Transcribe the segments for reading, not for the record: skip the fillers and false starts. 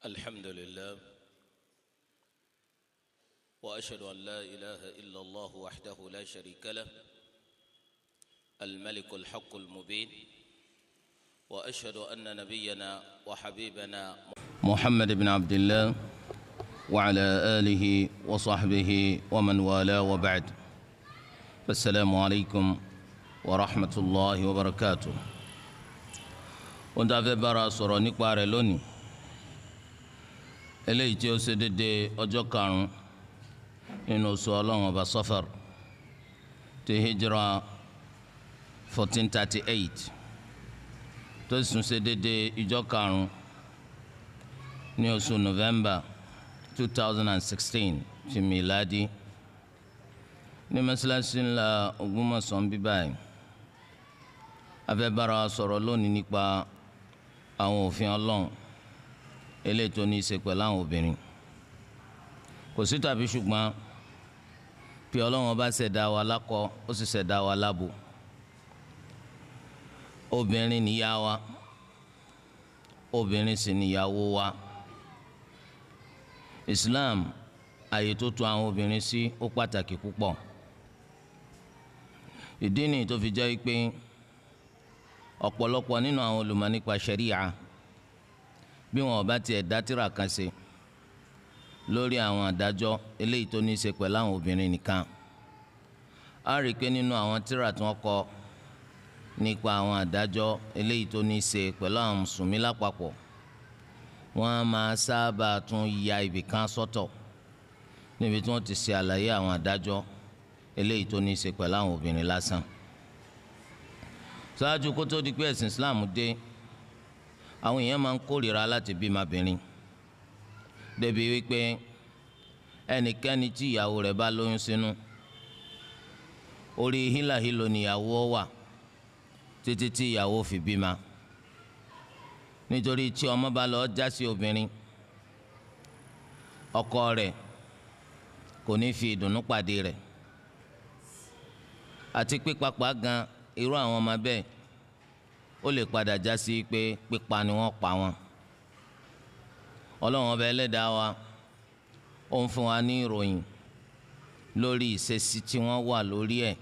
الحمد لله وأشهد أن لا إله إلا الله وحده لا شريك له الملك الحق المبين وأشهد أن نبينا وحبيبنا محمد بن عبد الله وعلى آله وصحبه ومن والاه وبعد السلام عليكم ورحمة الله وبركاته. Ohun tá a fẹ́ bára sọ̀rọ̀ nípa rẹ̀ lónìí, eléyìí tí ó ṣe déédéé ọjọ́ 5 nínú oṣù Ọlọ́run Ọba Safar ti hijra 1438, tó sì tún ṣe déédéé ìjọ 5 ní oṣù November 2016 ti miladi, ní mọ́sálásí ńlá Ògbómọ̀ṣọ́ ń bí báyìí. A fẹ́ bára sọ̀rọ̀ lónìí nípa àwọn òfin Ọlọ́run eléyìí tó ní í ṣe pẹ̀lú àwọn obìnrin. Kò sí tàbí ṣùgbọ́n bí Ọlọ́run bá ṣẹ̀dá wa lákọ, ó sì ṣẹ̀dá wa lábo. Obìnrin níyá wa, obìnrin sì níyàwó wa. Islam, àyè tó tò àwọn obìnrin sí ó pàtàkì púpọ̀. Ìdí nìyí tó fi jẹ́ pé ọ̀pọ̀lọpọ̀ nínú àwọn olùmọ̀ nípa ṣẹ̀ríà, bí wọn ò bá tiẹ̀ dá tírà kan ṣe lórí àwọn àdájọ́ eléyìí tó ní í ṣe pẹ̀lú àwọn obìnrin nìkan, á rí i pé nínú àwọn tírà tí wọ́n kọ nípa àwọn àdájọ́ eléyìí tó ní í ṣe pẹ̀lú àwọn mùsùlùmí lápapọ̀, wọ́n á máa sábà tún ya ibì kan sọ́tọ̀ níbi tí wọ́n ti ṣe àlàyé àwọn àdájọ́ eléyìí tó ní í ṣe pẹ̀lú àwọn obìnrin lásán. Ṣáájú kó tó di pé ẹ̀sìn Islam dé, àwọn èèyàn máa ń kórìíra láti bímọbìnrin, débi wípé ẹnikẹ́ni tí ìyàwó rẹ̀ bá lóyún sínú, orí hílàhílo níyàwó wà títí tí ìyàwó fi bímọ. Nítorí tí ọmọ bá lọ já sí obìnrin, ọkọ rẹ̀ kò ní fi ìdùnnú pàdé rẹ̀, àti pé pàápàá gan irú àwọn ọmọ bẹ́ẹ̀ ó lè padà já sí pé pípa ni wọ́n pa wọn. Ọlọ́run ọba ẹlẹ́dàá wa ó ń fún wa ní ìròyìn lórí ìṣesí tí wọ́n wà lórí ẹ̀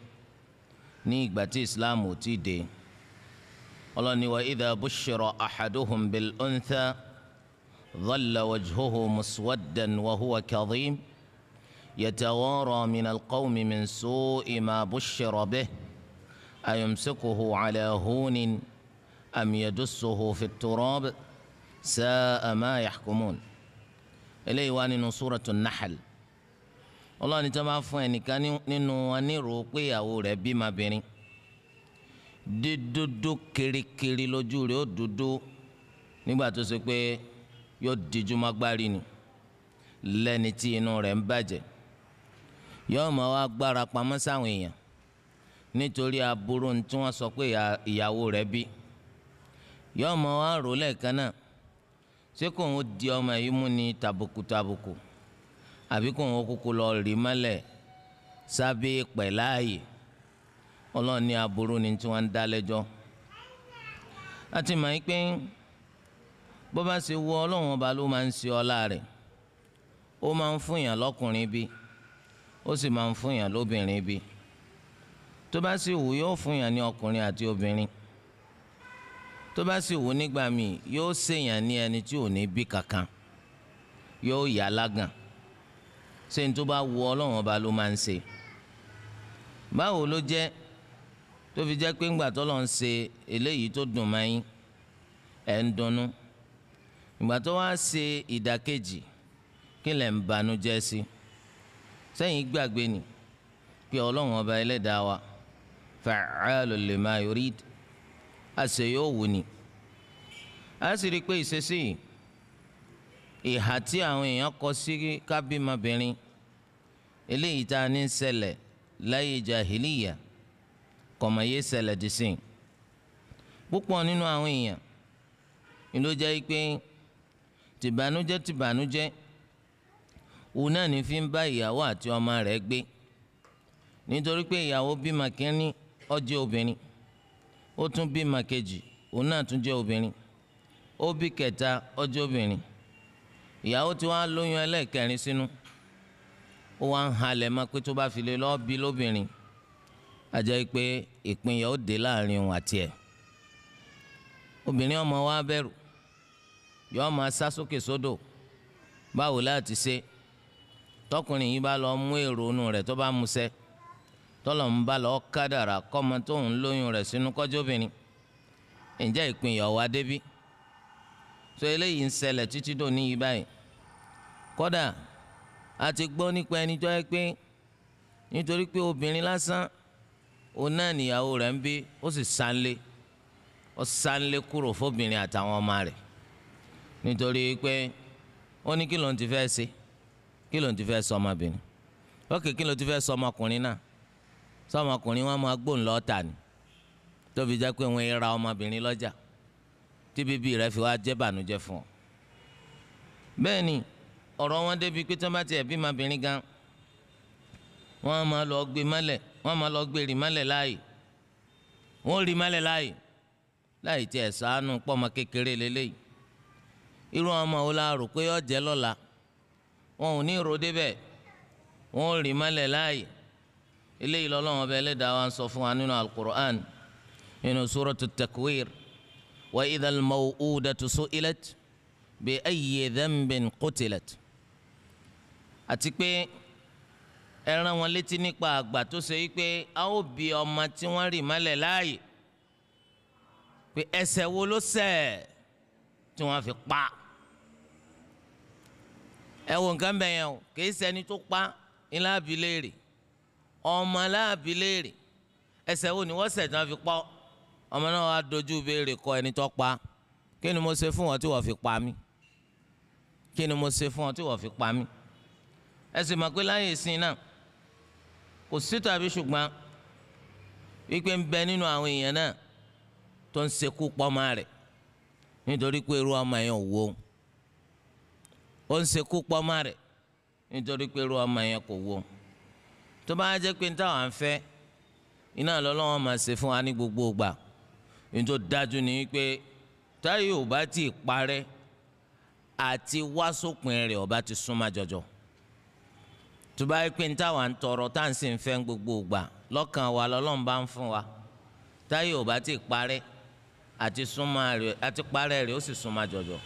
ní ìgbà tí Islam ò tí ì dé. Ọlọ́run ní wa idha bushira ahaduhum bil untha dhalla wajhuhu muswaddan wa huwa kadhim yatawara min alqawmi min su'i ma bushira bihi ayumsikuhu ala hunin am yadussuhu fi turab sa'a ma yahkumun. Eléyìí wà nínú súratu Nahl. Ọlọ́run ní tí wọ́n bá fún ẹnìkan nínú wọn nírò pé ìyàwó rẹ̀ bímọbìnrin, dídúdú kirikiri lójú rẹ̀ ó dúdú nígbà tó ṣe pé yóò díjú mágbárí ni lẹ́ni tí inú rẹ̀ ń bàjẹ́, yóò máa wá gbára pamọ́ sáwọn èèyàn nítorí aburú tí wọ́n sọ pé ìyàwó rẹ̀ bí. Yóò máa wá rò lẹ́ẹ̀kan náà, ṣé kò ń di ọmọ yìí mú ní tàbùkù àbí kò ń kúkú lọ rí mọ́lẹ̀ sábẹ́ pẹ̀láàyè. Ọlọ́run ní aburú ni tí wọ́n ń dá lẹ́jọ́. Láti mọ̀ yín pé bó bá ṣe wọ Ọlọ́run ọba ló máa ń ṣe ọlá rẹ̀. Ó máa ń fún yàn lọ́kùnrin bí, ó sì máa ń fún yàn lóbìnrin bí. Tó bá sì wù yóò fún yàn ní ọkùnrin àti obìnrin. Tó bá sì wù nígbà míì yóò ṣèyàn ní ẹni tí ò ní bí kankan, yóò yà lágàn. Ṣé ní tó bá wù Ọlọ́run ọba ló máa ń ṣe. Báwo ló jẹ́ tó fi jẹ́ pé ńgbà tó lọ ń ṣe eléyìí tó dùn máa yín ẹ̀ ń dunnú, ìgbà tó wá ṣe ìdàkejì kí lẹ̀ ń banújẹ́ sí? Sẹ́yìn gbàgbé ni pé Ọlọ́run ọba ẹlẹ́dàá wa fa'alun lima yurid, àṣẹ yóò wù ní. A sì rí i pé ìṣesí ìhà tí àwọn èèyàn kọ sí kábímọbìnrin eléyìí tá a ní ń ṣẹlẹ̀ láyé jahiliya kọ̀mọ̀yé ṣẹlẹ̀ dì sí. Púpọ̀ nínú àwọn èèyàn ni ló jẹ́ pé tìbànújẹ́ òun náà ní fi ń bá ìyàwó àti ọmọ rẹ̀ gbé, nítorí pé ìyàwó bímọ kínní ó jẹ́ obìnrin, ó tún bímọ kejì òun náà tún jẹ́ obìnrin, ó bí kẹta ó jẹ́ obìnrin, Ìyàwó tí wọ́n á lóyún ẹlẹ́ẹ̀kẹrin sínú, ó wá ń halẹ̀ mọ́ pé tó bá fi lè lọ́ọ́ bí lóbìnrin, á jẹ́ pé ìpínyà ó dé láàrin òun àti ẹ̀. Obìnrin ọmọ wa bẹ̀rù, yóò máa sá sókè sódò. Báwo láti ṣe? Tọkùnrin yìí bá lọ mú èrò inú rẹ̀ tó bá musẹ́, tọ́lọ̀ ń bá lọ kádàrà kọ́mọ tó ń lóyún rẹ̀ sínú kọ́jọ́bìnrin, ǹjẹ́ ìpínyà wá débí? So eléyìí ń ṣẹlẹ̀ títí dòní yìí báyìí. Kódà a ti gbọ́ nípa ẹni tó yẹ pé nítorí pé obìnrin lásán òun náà níyàwó rẹ̀ ń bí, ó sì sánlé, ó sánlé kúrò fóbìnrin àtàwọn ọmọ rẹ̀, nítorí pé ó ní kí ló ń ti fẹ́ ṣe, kí ló ń ti fẹ́ sọ ọmọbìnrin, ókè kí ló ti fẹ́ sọ ọmọkùnrin náà? Sọ ọmọkùnrin wọn máa gbóhùn lọ́ọ̀tà ni, tó fi jẹ́ pé wọ́n ra ọmọbìnrin lọ́jà tí bíbí rẹ̀ fi wá jẹ́ bànújẹ́ fún ọ. Bẹ́ẹ̀ ni ọ̀rọ̀ wọn débi pé tí wọ́n bá tiẹ̀ bí ọmọbìnrin gan, wọ́n máa lọ gbé mọ́lẹ̀, wọ́n máa lọ gbé rì mọ́lẹ̀ láàyè, wọ́n rì mọ́lẹ̀ láàyè láì tiẹ̀ ṣàánú pọ́mọ kékeré lélẹ́yìí. Irú ọmọ wo la rò pé ó jẹ́ lọ́la? Wọn ò ní ro débẹ̀, wọ́n rì mọ́lẹ̀ láàyè. Eléyìí lọ́lọ́run ọba ẹlẹ́dàá wa ń sọ fún wa nínú Al-Qur'an, nínú Suratu Takwir: wa idhal maw'udatu su'ilat bi ayyi dhanbin qutilat. Àti pé ẹ rán wọn létí nípa àgbà tó ṣe wípé a ó bi ọmọ tí wọ́n rì mọ́lẹ̀ láàyè pé ẹ̀ṣẹ̀ wo ló ṣẹ̀ tí wọ́n fi pa. Ẹ wo nǹkan bẹ́ẹ̀ yẹn o, kìí ṣẹni tó pa ńlá bi léèrè, ọmọ láàbí léèrè ẹ̀ṣẹ̀ wo ni wọ́n ṣẹ̀ tí wọ́n fi pa. Ọmọ náà wàá dojú béèrè kọ ẹni tó pa, kí ni mo ṣe fún wọn tí wọ́n fi pa mí? Kí ni mo ṣe fún wọn tí wọ́n fi pa mí? Ẹ sì mọ̀ pé láyé ìsìn náà kò sí tàbí ṣùgbọ́n wípé ń bẹ nínú àwọn èèyàn náà tó ń ṣekú pọ́mọ rẹ̀ nítorí pé irú ọmọ yẹn ò wò ó. Ó ń ṣekú pọ́mọ rẹ̀ nítorí pé irú ọmọ yẹn kò wò ó. Tó bá jẹ́ pé táwọn à ń fẹ́ iná lọ́lọ́wọ́n máa ṣe fún wa ní gbogbo ìgbà, nítorí dájú ni wípé táyé ò bá tí ì parẹ́ àti wá sópin rẹ̀ ọba ti súnmọ́ jọjọ. Tó bá yẹ pé táwọn à ń tọrọ tá à ń sì ń fẹ́ gbogbo ìgbà lọ́kàn wa lọ́lọ́run bá ń fún wa, táyé ò bá tí ì parẹ́ àti súnmọ́ rẹ̀ àti parẹ́ rẹ̀ ó sì súnmọ́ jọjọ.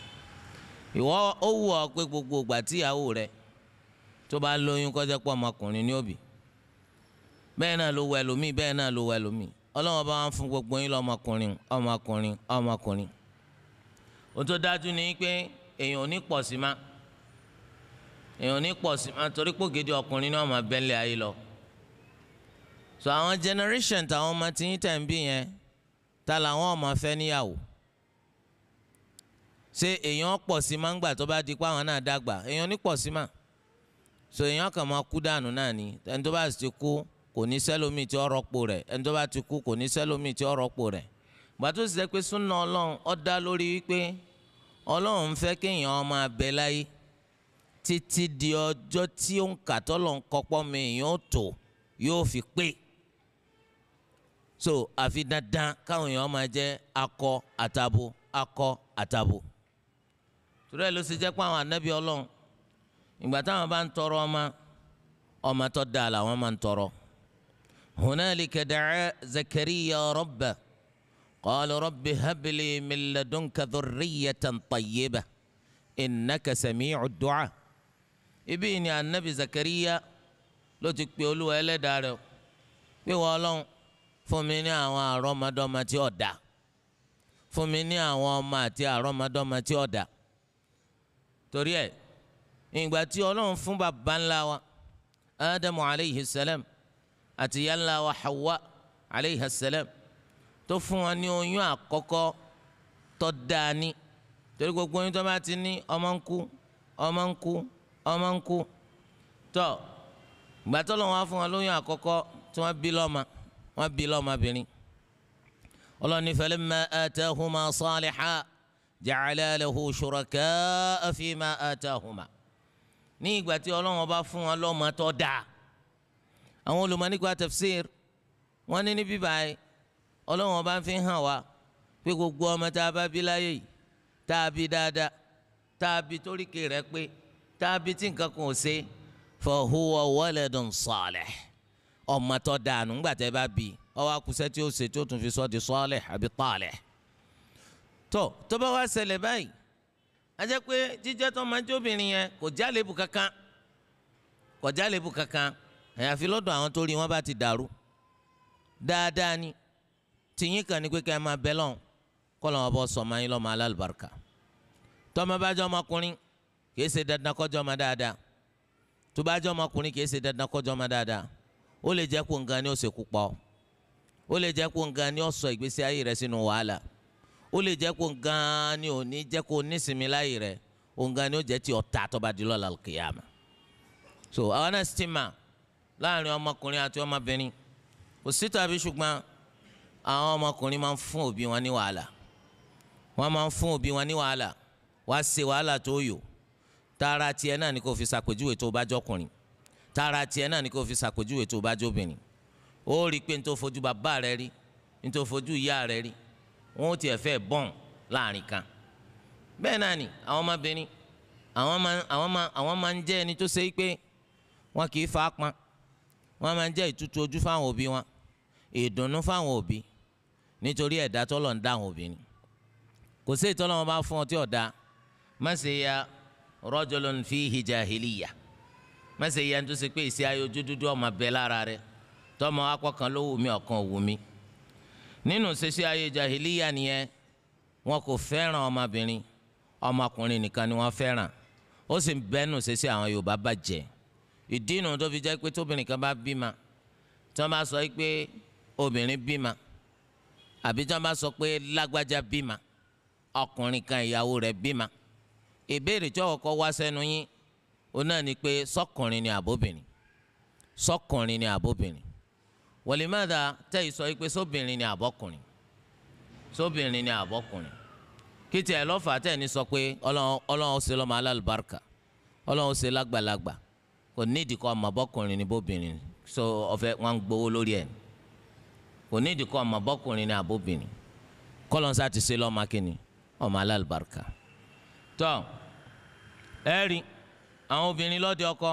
Ìwọ ó wù ọ́ pé gbogbo ìgbà tíyàwó rẹ̀ tó bá lóyún kó jẹ́ pé ọmọkùnrin ní òbí, bẹ́ẹ̀ náà ló wọ ẹlòmíì, bẹ́ẹ̀ náà ló wọ ẹlòmíì. Ọlọ́wọ́n bá wọn fún gbogbo yín lọ́mọkùnrin, ọmọkùnrin, ọmọkùnrin. Ohun tó dájú ni pé èèyàn ò ní pọ̀ sí ma, èèyàn ò ní pọ̀ sí ma, torí pé ògidì ọkùnrin náà máa bẹ́ńlẹ̀ ayé lọ. So àwọn generation táwọn ọmọ tí yín tẹ̀ ń bí yẹn, ta làwọn ọmọ fẹ́ níyàwó? Ṣé èèyàn pọ̀ sí ma ń gbà tó bá di pé àwọn náà dàgbà? Èèyàn ò ní pọ̀ sí ma. So èèyàn kàn máa kú dànù náà ni. Ẹni tó bá sì ti kú kò ní sẹ́lómi tí ó rọ́pò rẹ̀, ẹni tó bá ti kú kò ní sẹ́lómi tí ó rọ́pò rẹ̀. Gbà tó sì jẹ́ pé súnà Ọlọ́run ó dá lórí wípé Ọlọ́run ń fẹ́ kéèyàn máa bẹ láyé títí di ọjọ́ tí ó ń kà tọ́lọ̀ ń kọ́pọ́ mi èèyàn ó tó yóò fi pé. So àfi dandan káwọn èèyàn máa jẹ́ akọ àtabo, akọ àtabo. Torí ẹ̀ ló ṣe jẹ́ pé àwọn ànábì Ọlọ́run ìgbà táwọn bá ń tọrọ ọmọ, ọmọ tó dáa làwọn máa ń tọrọ. هنالك دعا زكريا ربه قال رب هب لي من لدنك ذرية طيبة إنك سميع الدعاء. Ibi ni anabi Zakariya ló ti pe Olúwa ẹlẹ́dàá rẹ̀ pé wọ́n Ọlọ́run fún mi ní àwọn àrọ́mọdọ́mọ tí ó dá, fún mi ní àwọn ọmọ àti àrọ́mọdọ́mọ tí ó dá. Torí ẹ̀ ìgbà tí Ọlọ́run fún bàbá ńlá wa Ádámù aleyhi salam àti ìyá ńlá wa Hawa aleyhi salam tó fún wọn ní oyún àkọ́kọ́ tó dáa ní, torí gbogbo oyún tó bá ti ní ọmọ ń kú, ọmọ ń kú, ọmọ ń kú. Tó ìgbà tó lọ́wọ́ wá fún wọn lóyún àkọ́kọ́ tí wọ́n bí lọ́mọ, wọ́n bí lọ́mọbìnrin. Ọlọ́run ní falamma atahuma salihan ja'ala lahu shuraka'a fima atahuma. Ní ìgbà tí Ọlọ́run bá fún wọn lọ́mọ tó dáa, àwọn olùmọ̀ nípa tafsir wọ́n ní níbí báyìí Ọlọ́run bá fi hàn wá pé gbogbo ọmọ tá a bá bí láyé yìí tá a bí dáadáa tàbí toríkè rẹ̀ pé tàbí tí nǹkan kan ò ṣe fa huwa waladun salih ọmọ tó dànù ńgbà tẹ́ bá bí ọwọ́ akusẹ́ tí ó ṣe tí ó tún fi sọ di salih àbí talih. Tó bá wá ṣẹlẹ̀ báyìí a jẹ́ pé jíjẹ́ tó máa ń jóbìnrin yẹn kò jálẹ̀bù kankan kò jálẹ̀bù kankan àyàfi lọ́dọ̀ àwọn tó rí wọn bá ti dàrú dáadáa ni tìyín kan ní pé ká ẹ máa bẹ́ lọ́hùn kọ́ lọ́wọ́ bọ́ sọ máa ń lọ́mọ alálùbáríkà. Tọ́mọ bá jẹ́ ọmọkùnrin kìí ṣe dandan kó jẹ́ ọmọ dáadáa. Tó bá jẹ́ ọmọkùnrin kìí ṣe dandan kó jẹ́ ọmọ dáadáa. Ó lè jẹ́ kó nǹkan ni ó ṣekú pa ọ́. Ó lè jẹ́ kó nǹkan ni ó sọ ìgbésí ayé rẹ̀ sínú wàhálà. Ó lè jẹ́ kó nǹkan ni ò ní jẹ́ kó nísinmi láyé rẹ̀. Nǹkan ni ó jẹ́ tí ọ̀tá tó bá di lọ́la kìyàmà. So àwọn náà sì mà láàrin ọmọkùnrin àti ọmọbìnrin kò sí tàbí ṣùgbọ́n àwọn ọmọkùnrin máa ń fún òbí wọn ní wàhálà. Wọ́n máa ń fún òbí wọn ní wàhálà. Wàá ṣe wàhálà tó yò. Tara tiẹ̀ náà ni kò fi ṣàpèjúwe tó bá jọkùnrin. Tara tiẹ̀ náà ni kò fi ṣàpèjúwe tó bá jóbìnrin. Ó rí i pé n tó fojú bàbá rẹ rí, n tó fojú ìyá rẹ rí, wọn ó tiẹ̀ fẹ́ bọ́n láàrin kan. Bẹ́ẹ̀ náà ni àwọn ọmọbìnrin àwọn máa ń jẹ́ ẹni tó ṣe pé wọn kì í fa pọn. Wọ́n máa ń jẹ́ ìtútù ojú fáwọn òbí wọn, ìdùnnú fáwọn òbí, nítorí ẹ̀dá tọ́lọ̀ ń dá àwọn òbí ni. Kò sí ìtọ́lọ́ wọn bá fún ọ tí ọ̀dà. Má ṣe ya rajulun fihi jahiliya. Má ṣe ya tó ṣe pé ìṣe ayé ojú dúdú ọmọ bẹ lára rẹ tọmọ akọkàn ló wù mí ọ̀kan ò wù mí. Nínú ṣíṣe ayé jahiliya nìyẹn, wọn kò fẹ́ràn ọmọbìnrin, ọmọkùnrin nìkan ni wọ́n fẹ́ràn. Ó sì ń bẹ́nu ṣíṣe àwọn Yorùbá bàjẹ́. Ìdí nu tó fi jẹ́ pé tóbìnrin kan bá bímọ, tí wọ́n bá sọ pé obìnrin bímọ àbí tí wọ́n bá sọ pé lágbájá bímọ, ọkùnrin kan ìyàwó rẹ̀ bímọ, ìbéèrè tí ọkọ wá sẹ́nu yín ó náà ni pé sọkùnrin ni àbóbìnrin, sọkùnrin ni àbóbìnrin. Wọ̀lẹ́mọ̀dà tẹ́ ìsọ pé sóbìnrin ni àbọ́kùnrin, sóbìnrin ni àbọ́kùnrin. Kí tiẹ̀ lọ́fà tẹ́ ní sọ pé Ọlọ́run ó ṣe lọ́mọ alálùbáríkà, Ọlọ́run ó ṣe lágbàlagbà, kò nídìí kọ́ ọmọ bọ́kùnrin ni bóbìnrin, so ọ̀fẹ́ wọn gbowó lórí ẹ̀. Kò nídìí kọ́ ọmọ bọ́kùnrin ni àbóbìnrin, kọ́lọ́nsá ti ṣe lọ́mọ kínní, ọmọ alálùbáríkà. Tọ́ ẹ rí àwọn obìnrin lọ́dẹ ọkọ,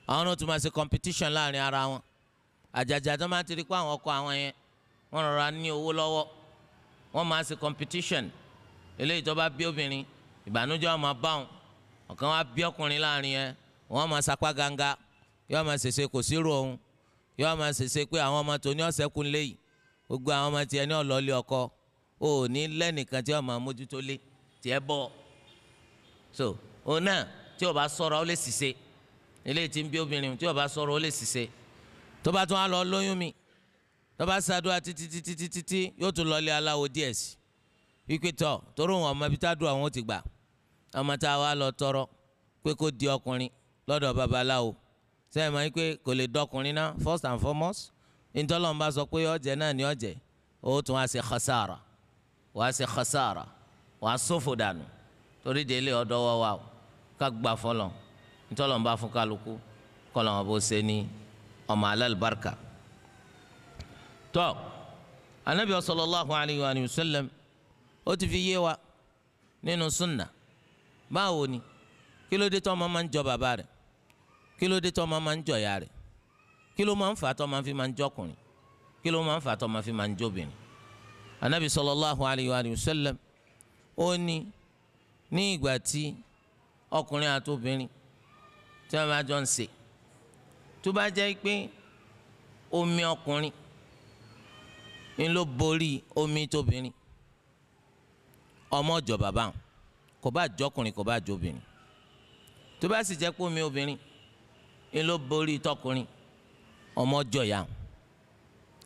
àwọn náà tún máa ṣe competition láàrin ara wọn. Àjàjà tó máa ti rí pé àwọn ọkọ àwọn yẹn wọ́n rọra ní owó lọ́wọ́, wọ́n máa ṣe competition. Eléyìí tó bá bí obìnrin, ìbànújẹ́ wọn máa bá wọn. Ọ̀kan wá bí ọkùnrin láàrin yẹn, wọ́n máa sapá ganga, yóò máa ṣèṣe kò sírò òun, yóò máa ṣèṣe pé àwọn ọmọ tó ní ọ̀sẹ̀ kún léyìí, gbogbo àwọn ọmọ tiẹ̀ ní ọ̀lọ́lé ọkọ, ò ní lẹ́nìkan tí wọ́n máa mójútó lé tiẹ̀ bọ̀. So òun náà tí o bá sọ̀rọ̀ ó lè ṣìṣe. Eléyìí tí ń bí obìnrin tí o bá sọ̀rọ̀ ó lè ṣìṣe. Tó bá tún á lọ lóyún mi, tó bá ṣàdúrà títí títí títí tí yóò tún lọlé aláwo díẹ̀ sí. Wípé tọ̀ torí òun ọmọ ibi tá a dùn àwọn ti gbà. Ọmọ tá a wá lọ tọrọ pé kó di ọkùnrin lọ́dọ̀ babaláwo. Sẹ́yìn máa ń pé kò lè dọkùnrin náà first and foremost. Ntọ́lọ́n bá sọ pé ọ̀jẹ̀ náà ni ọ̀jẹ̀, ó tún wá ṣe khasara, wá ṣe khasara, wá sófò dànù. Torí délé ọ̀dọ́ wọ́ wa ká gbà fọlọ́ ntọ́lọ́n bá fún kálukú kọ́lọ́n wọn bó ṣe ní ọmọ alálùbáríkà. Tọ́ Anabi sallallahu alayhi wa sallam ó ti fi yé wa nínú sunna. Báwo ni kí ló dé tó ọmọ máa ń jọ bàbá rẹ̀, kí ló dé tó ọmọ máa ń jọ ìyá rẹ̀, kí ló máa ń fà tó máa fi máa ń jọkùnrin, kí ló máa ń fà tó máa fi máa ń jọbìnrin. Anabi sallallahu alayhi wa sallam ó ní ní ìgbà tí ọkùnrin àti obìnrin tí wọ́n bá jọ ń ṣe, tó bá jẹ́ pé omi ọkùnrin ń ló borí omi tóbìnrin, ọmọ jọ bàbá wọn, kò bá jọkùnrin kò bá jọbìnrin. Tó bá sì jẹ́ pé omi obìnrin ń ló borí tọkùnrin, ọmọ jọ ìyá wọn,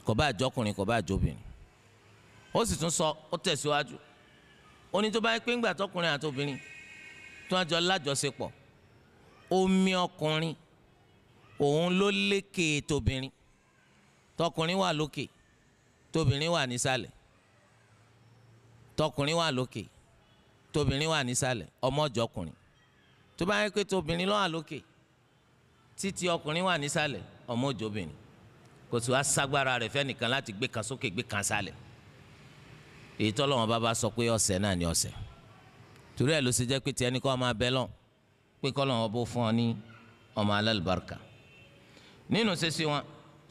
kò bá jọkùnrin kò bá jọbìnrin. Ó sì tún sọ, ó tẹ̀síwájú, ó ní tó bá yẹ pé ńgbà tọkùnrin àti obìnrin tó wọ́n jọ lájọṣepọ̀, omi ọkùnrin òun ló lékè tóbìnrin, tọkùnrin wà lókè, tóbìnrin wà nísàlẹ̀, tọkùnrin wà lókè, tóbìnrin wà nísàlẹ̀, ọmọ jọkùnrin. Tó bá yẹ pé tóbìnrin ló wà lókè, títí ọkùnrin wà nísàlẹ̀, ọmọ jọbìnrin. Kò sì wá ságbára rẹ̀ fẹ́nìkan láti gbé kan sókè gbé kan sálẹ̀. Èyí tọ́lọ́wọ́n bá bá sọ pé ọ̀sẹ̀ náà ni ọ̀sẹ̀. Torí ẹ̀ ló ṣe jẹ́ pé tiẹ̀ ní kó máa bẹ lọ pé kọ́ lọ́wọ́ bó fún ọ ní ọmọ alálùbáríkà. Nínú ṣíṣe wọn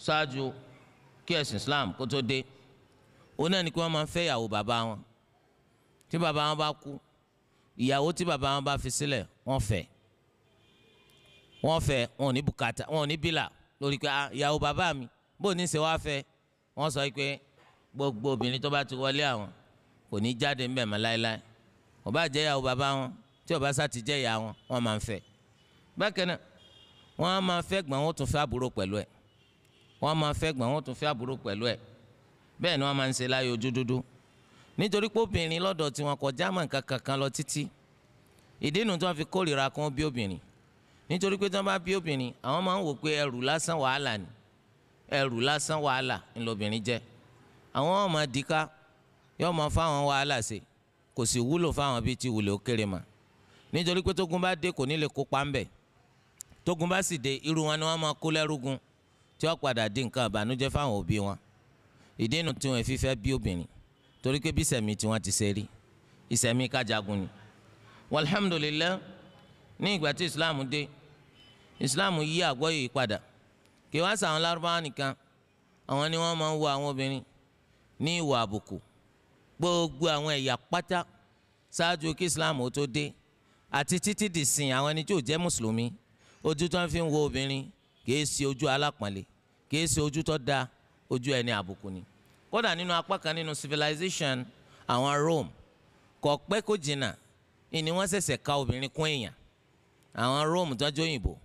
ṣáájú kí ẹ̀sìn Islam kó tó dé, òun náà ni kí wọ́n máa fẹ́ ìyàwó bàbá wọn. Tí bàbá wọn bá kú, ìyàwó tí bàbá wọn bá fi sílẹ̀ wọ́n fẹ́, wọ́n fẹ́, wọn ò ní bùkátà, wọn ò ní bílà lórí pé ìyàwó bàbá mi bó ní ṣe wá fẹ́. Wọ́n sọ pé gbogbo obìnrin tó bá ti wọlé àwọn kò ní jáde ńbẹ̀ mọ́ láéláé. Kò bá jẹ́ ìyàwó bàbá wọn, tí ó bá sá ti jẹ́ ìyá wọn, wọ́n máa ń fẹ́. Bákan náà wọ́n á máa fẹ́ gbọ́n, wọ́n tún fẹ́ àbúrò pẹ̀lú ẹ̀. Wọ́n máa fẹ́ gbọ́n, wọ́n tún fẹ́ àbúrò pẹ̀lú ẹ̀. Bẹ́ẹ̀ ni wọ́n máa ń ṣe láyé ojú dúdú. Nítorí pé obìnrin lọ́dọ̀ tí wọn kò já mọ́ nǹkan kankan lọ títí. Ìdí nu tí wọ́n fi kórìíra kún bí obìnrin. Nítorí pé tí wọ́n bá bí obìnrin, àwọn máa ń wò pé ẹrù lásán wàhálà ni. Ẹrù lásán wàhálà ni lobìnrin jẹ́. Àwọn máa dìka, yóò máa fáwọn wàhálà ṣe, kò sì wúlò fáwọn bíi ti wùlé ó kéré mà. Nítorí pé tógun bá dé kò ní lè kópa ńbẹ̀. Tógun bá sì dé, irú wọn ni wọ́n máa kó lẹ́rúgun tí wọ́n padà di nǹkan ìbànújẹ́ fáwọn òbí wọn. Ìdí nu tí wọ́n fi fẹ́ bí obìnrin, torí pé bí ìsẹ̀mí tí wọ́n ti ṣe rí, ìsẹ̀mí kájagun ni. Walhamdulillah, ní ìgbà tí Islam dé, Islam yí àgbọ́yé yìí padà. Kì í wá sàwọn Lárúbáwá nìkan, àwọn ni wọ́n máa ń wo àwọn obìnrin ní ìwà àbùkù. Gbogbo àwọn ẹ̀yà pátá ṣáájú kí Islam ó tó dé àti títí di sìn, àwọn ẹni tí ò jẹ́ mùsùlùmí, ojú tó ń fi ń wo obìnrin kì í ṣe ojú alápọ̀nlé, kì í ṣe ojú tó dáa, ojú ẹni àbùkù ni. Kódà nínú apá kan nínú civilization àwọn Rome, kò pẹ́ kó jìnnà ìní wọ́n ṣẹ̀ṣẹ̀ ka obìnrin kún èèyàn. Àwọn Rome tó jẹ́ òyìnbó,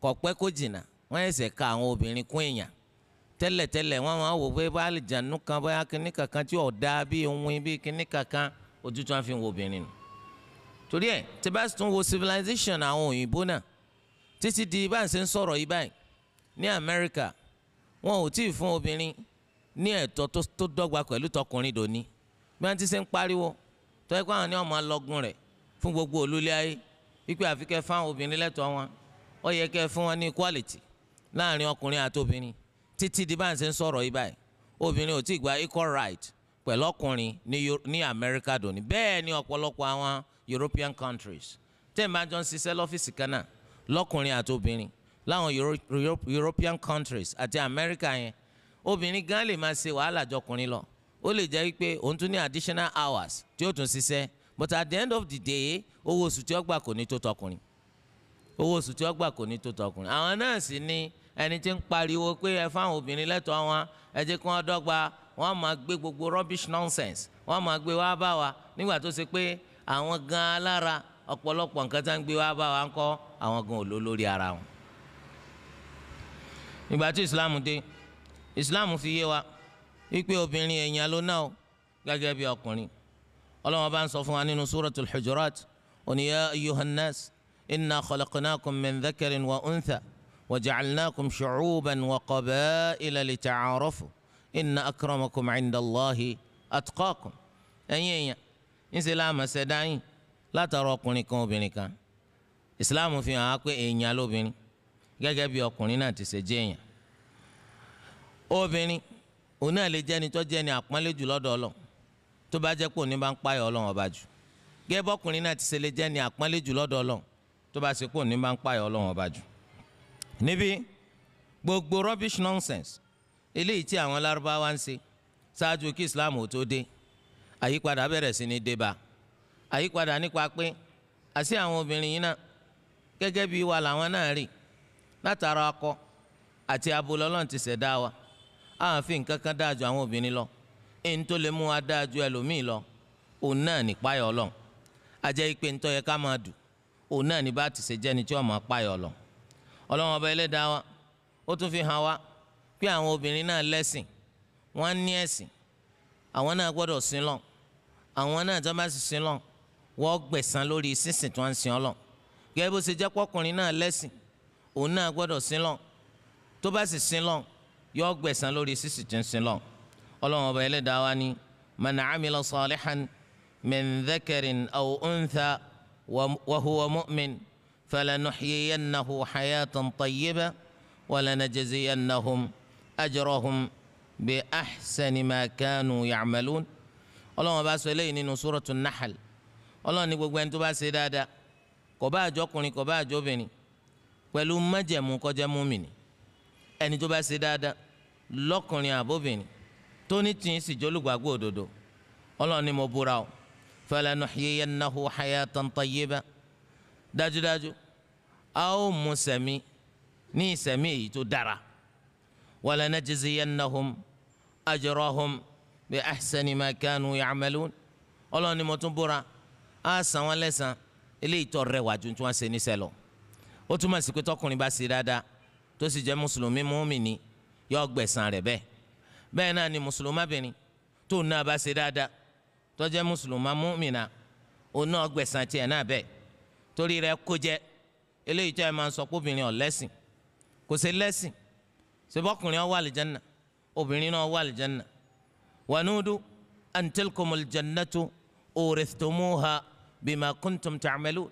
kò pẹ́ kó jìnnà wọ́n ṣẹ̀ṣẹ̀ ka àwọn obìnrin kún èèyàn. Tẹ́lẹ̀tẹ́lẹ̀ wọ́n máa wò pé bá àlìjánu kan, bóyá kíní kankan tí ò dáa bí ohun bí kíní kankan, ojú tí wọ́n fi ń wo obìnrin nù. Torí ẹ̀ tí bá tún wo civilization àwọn òyìnbó náà títí di bá ń ṣe ń sọ̀rọ̀ yìí báyìí ní Amẹ́ríkà, wọn ò tí ì fún obìnrin ní ẹ̀tọ́ tó dọ́gba pẹ̀lú tọkùnrin dòní. Bí wọ́n ti ṣe ń pariwo tó yẹ kó àwọn ní ọmọ alọ́gun rẹ̀ fún gbogbo olúlé ayé wípé àfi kẹ́ fáwọn obìnrin lẹ́tọ̀ọ́ wọn, ó yẹ kẹ́ fún wọn ní equality láàrin ọkùnrin àti obìnrin. Títí di bá ń ṣe ń sọ̀rọ̀ yìí báyìí, obìnrin ò tí ì gba equal right pẹ̀lú ọkùnrin ní Amẹ́ríkà dòní. Bẹ́ẹ̀ ni ọ̀pọ̀lọpọ̀ àwọn European countries tẹ́ ẹ̀ máa jọ ń ṣiṣẹ́ lọ́fíìsì kan náà lọ́kùnrin àti obìnrin láwọn European countries àti Amẹ́ríkà yẹn, obìnrin gan lè máa ṣe wàhálà jọkùnrin lọ. Ó lè jẹ́ pé òun tún ní additional hours tí ó tún ṣiṣẹ́, but at the end of the day, owó oṣù tí ó gbà kò ní tó tọkùnrin. Owó oṣù tí ó gbà kò ní tó tọkùnrin. Àwọn náà sì ní ẹni tí ń pariwo pé ẹ fáwọn obìnrin lẹ́tọ̀ọ́ wọn, ẹ jẹ́ kí wọ́n dọ́gba. Wọ́n máa gbé gbogbo rubbish nonsense, wọ́n máa gbé wá bá wa, nígbà tó ṣe pé àwọn gan alára ọ̀pọ̀lọpọ̀ nǹkan tá ń gbé wá bá wa ń kọ́ àwọn gan òló lórí ara wọn. Ìgbà tí Islam dé, Islam fi yé wa wípé obìnrin èèyàn ló náà gẹ́gẹ́ bí ọkùnrin. Ọlọ́run bá ń sọ fún wa nínú Suratul Hujurat, ó ní ya ayyuhan nas inna khalaqnakum min dhakarin wa untha wa ja'alnakum shu'uban wa qaba'ila lita'arafu inna akramakum 'inda Allahi atqakum. Ẹ̀yin èèyàn, ńṣe la máa ṣẹ̀dá yín látara ọkùnrin kan obìnrin kan. Islam fi hàn á pé èèyàn lóbìnrin gẹ́gẹ́ bí ọkùnrin náà ti ṣe jẹ́ èèyàn. Obìnrin òun náà lè jẹ́ni tó jẹ́ni àpọ́nlé jù lọ́dọ̀ Ọlọ́run tó bá jẹ́ pé òní bá ń páyà Ọlọ́run ọba jù. Gẹ́gẹ́ bọ́kùnrin náà ti ṣe lè jẹ́ni àpọ́nlé jù lọ́dọ̀ Ọlọ́run tó bá ṣe pé òní bá ń páyà Ọlọ́run ọba jù. Níbí gbogbo rubbish nonsense eléyìí tí àwọn Lárúbáwá ń ṣe ṣáájú kí Islam ò tó dé, àyípadà bẹ̀rẹ̀ sí ní dé bá. Àyípadà nípa pé àṣé àwọn obìnrin yìí náà gẹ́gẹ́ bí wa làwọn náà rí látara akọ àti abo lọ́lọ́run ti ṣẹ̀dá wa. Àwọn fi nǹkan kan dáa ju àwọn obìnrin lọ. Èyí tó lè mú wa dáa ju ẹlòmíì lọ, òun náà ní páyà Ọlọ́run. Ajẹ́ ìpè ńtọ́ yẹ ká máa dù, òun náà ní bá ti ṣe jẹ́ni tí wọ́n máa páyà Ọlọ́run. Ọlọ́run ọba ẹlẹ́dàá wa ó tún fi hàn wá pé àwọn obìnrin náà lẹ́sìn, wọ́n ní ẹ̀sìn, àwọn náà gbọ́dọ̀ sin lọ. Àwọn náà tó bá sì sin lọ, wọ́n gbẹ̀san lórí sísìn tí wọ́n ń sin Ọlọ́run. Gẹ́gẹ́ bó ṣe jẹ́ pọ́kùnrin náà lẹ́sìn, òun náà gbọ́dọ̀ sin lọ. Tó bá sì sin lọ, yóò gbẹ̀san lórí sísìn tí ń sin lọ. Ọlọ́run ọba ẹlẹ́dàá wa ní man amila salihan min dhakarin aw untha wa huwa mu'min falanuhyiyannahu hayatan tayyiba wa lanajziyannahum ajrahum bi ahsani ma kanu ya'malun. Ọlọ́run ọba sọ eléyìí nínú suratu Nahl. Ọlọ́run ní gbogbo ẹni tó bá ṣe dáadáa, kò bá àjọkùnrin kò bá àjọbìnrin, pẹ̀lú májẹ̀mú kó jẹ́ múmìnì. Ẹni tó bá ṣe dáadáa lọ́kùnrin àbóbìnrin tó ní tì í sì jólùgbàgbọ́ òdodo, Ọlọ́run ní mo búra o, falanuhyiyannahu hayatan tayyiba, dájúdájú a ó mú sẹ̀mí ní ìsẹ̀mí èyí tó dára, walanajziyannahum ajrahum bi ahsani ma kanu ya'malun. Ọlọ́run ní mo tún búra, á san wọ́n lẹ́san eléyìí tó rẹwà ju tí wọ́n ṣe níṣẹ́ lọ. Ó túmọ̀ sí pé tọkùnrin bá ṣe dáadáa tó sì jẹ́ mùsùlùmí mùmínì, yóò gbẹ̀san rẹ̀ bẹ́ẹ̀. Bẹ́ẹ̀ náà ni mùsùlùmábìnrin tó náà bá ṣe dáadáa tó jẹ́ mùsùlùmá mùmínà, òun náà gbẹ̀san tiẹ̀ náà bẹ́ẹ̀. Torí rẹ̀ kó jẹ́ eléyìí tó ẹ máa ń sọ pé obìnrin ò lẹ́sìn, kò ṣe lẹ́sìn, ṣe bọ́kùnrin ó wà àlìjánnà, obìnrin náà wà àlìjánnà. Wanudu an tilkumul jannatu urithumuha bima kuntum ta'malun.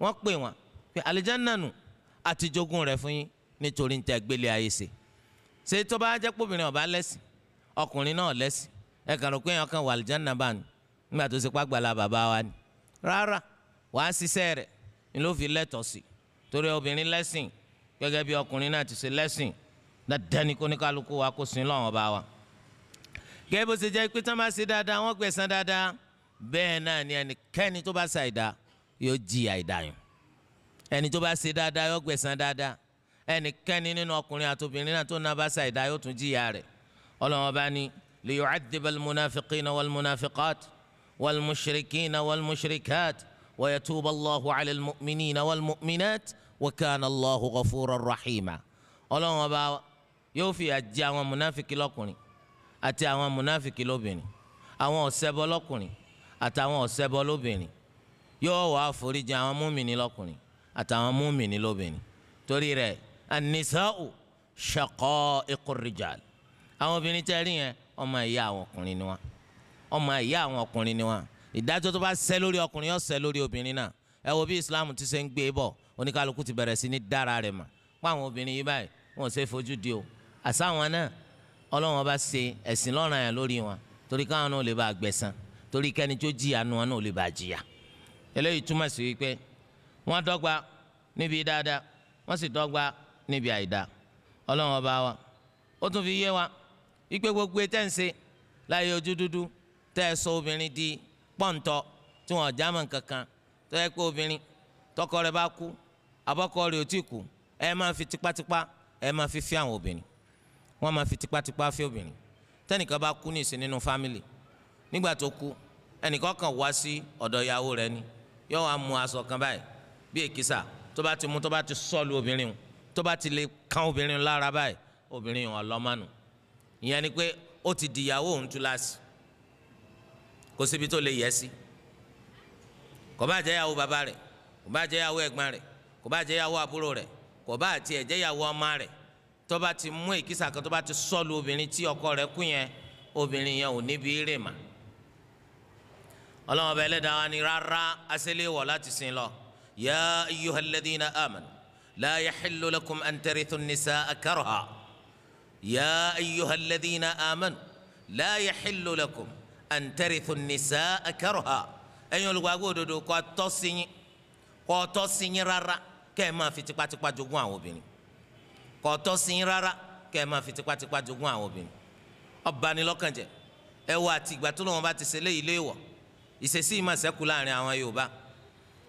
Wọ́n pè wọ́n pé àlìjánnà nù àti jogún rẹ̀ fún yín nítorí ń tẹ́ gbélé ayé ṣe. Ṣé tó bá jẹ́ pé obìnrin ó bá lẹ́sìn, ọkùnrin náà lẹ́sìn, ẹ kàn rò pé èèyàn kan wà àlìjánnà bá ní nígbà tó ṣe pàgbàlà bàbá wa ni. Rárá, wàá ṣiṣẹ́ rẹ̀ ni ló fi lẹ́tọ̀ọ́ sí. Torí obìnrin lẹ́sìn gẹ́gẹ́ bí ọkùnrin náà ti ṣe lẹ́sìn, dandan ni kó ní kálukú wa kó sin lọ́wọ́n bá wa. Gẹ́gẹ́ bó ṣe jẹ́ pé tí wọ́n bá ṣe dáadáa wọ́n gbẹ̀san dáadáa, bẹ́ẹ̀ náà ni ẹnikẹ́ni tó bá ṣe àìdá yóò jìyà àìdá yẹn. Ẹni tó bá ṣe dáadáa yóò gbẹ̀san dáadáa. Ẹnikẹ́ni nínú ọkùnrin àti obìnrin náà tó náà bá ṣe àìdá yóò tún jìyà rẹ̀. Ọlọ́run bá ní liyu'adhdhiba al-munafiqina wal-munafiqat wal-mushrikina wal-mushrikat wa yatuba Allahu 'ala al-mu'minina wal-mu'minat wa kana Allahu ghafuran rahima. Ọlọ́run bá yóò fìyà jẹ àwọn munafiki lọ́kùnrin àti àwọn munafiki lóbìnrin, àwọn ọ̀ṣẹbọ lọ́kùnrin àtàwọn ọ̀ṣẹbọ lóbìnrin. Yóò wá foríjì àwọn múmìnì lọ́kùnrin àtàwọn múmìnì lóbìnrin. Torí rẹ̀ an-nisa'u shaqa'iqur rijal. Àwọn obìnrin tẹ́ rí yẹn, ọmọ ìyá àwọn ọkùnrin ni wọ́n, ọmọ ìyá àwọn ọkùnrin ni wọ́n. Ìdájọ́ tó bá ṣẹ lórí ọkùnrin yóò ṣẹ lórí obìnrin náà. Ẹ wo bí Islam ti ṣe ń gbé bọ̀, oníkálukú ti bẹ̀rẹ̀ sí ní dára rẹ̀ mà pa àwọn obìnrin yìí báyìí, wọn ò ṣe fojú di o. Àsáwọn náà Ọlọ́run bá ṣe ẹ̀sìn lọ́ràn yẹn lórí wọn, torí káwọn náà lè bá gbẹ̀san, torí kẹ́ni tó jìyà nu wọn náà lè bá jìyà. Eléyìí túmọ̀ sí wípé wọ́n dọ́gba níbi dáadáa, wọ́n sì dọ́gba níbi àìdáa. Ọlọ́run ọba wa ó tún fi yé wa wípé gbogbo tẹ́ ń ṣe láyé ojú dúdú, tẹ́ ẹ sọ obìnrin di pọ́ǹtọ́ tí wọ́n já mọ́ kankan, tó yẹ pé obìnrin tọkọ rẹ̀ bá kú abọ́kọ rẹ̀ ò tí kú, ẹ máa fi tipátipá ẹ máa fi fi àwọn obìnrin, wọ́n máa fi tipátipá fi obìnrin. Tẹ́nìkan bá kú ní ìsìn nínú fámìlì, nígbà tó kú ẹnìkan kan wá sí ọ̀dọ̀ ìyàwó rẹ̀ ni, yóò wá mú aṣọ kan báyìí bí èkìsà, tó bá ti mú tó bá ti sọ́ọ̀lù obìnrin, tó bá ti lè kán obìnrin lára báyìí, obìnrin ọlọ́mánu. Ìyẹn ni pé ó ti dìyàwó òun túláàsì, kò síbi tó lè yẹ sí. Kò bá jẹ́ ìyàwó bàbá rẹ̀, kò bá jẹ́ ìyàwó ẹ̀gbọ́n rẹ̀, kò bá jẹ́ ìyàwó àbúrò rẹ̀, kò bá tiẹ̀ jẹ́ ìyàwó ọmọ rẹ̀, tó bá ti mú èkìsà kan tó bá ti sọ́ọ̀lù obìnrin tí ọkọ rẹ̀ kú yẹn, obìnrin yẹn ò níbi rè mà. Ọlọ́run ọba ẹlẹ́dàá wa ni rárá, aṣẹ́léwọ̀ láti sin lọ. Ya ayyuhal ladhina amanu la yahillu lakum an tarithu an-nisaa karha. Ya ayyuhal ladhina amanu la yahillu lakum an tarithu an-nisaa karha. Ẹ̀yin olùgbàgbọ́ òdodo, kò tọ́ sí yín, kò tọ́ sí yín rárá kẹ́ ẹ máa fi tipátipá jogún àwọn obìnrin. Kò tọ́ sí yín rárá kẹ́ ẹ máa fi tipátipá jogún àwọn obìnrin. Ó bani lọ́kàn jẹ́. Ẹ wo àti ìgbà tó lọ́wọ́ bá ti ṣe léyìí léèwọ̀, ìṣesí yìí máa ṣẹ́kù láàrin àwọn Yorùbá.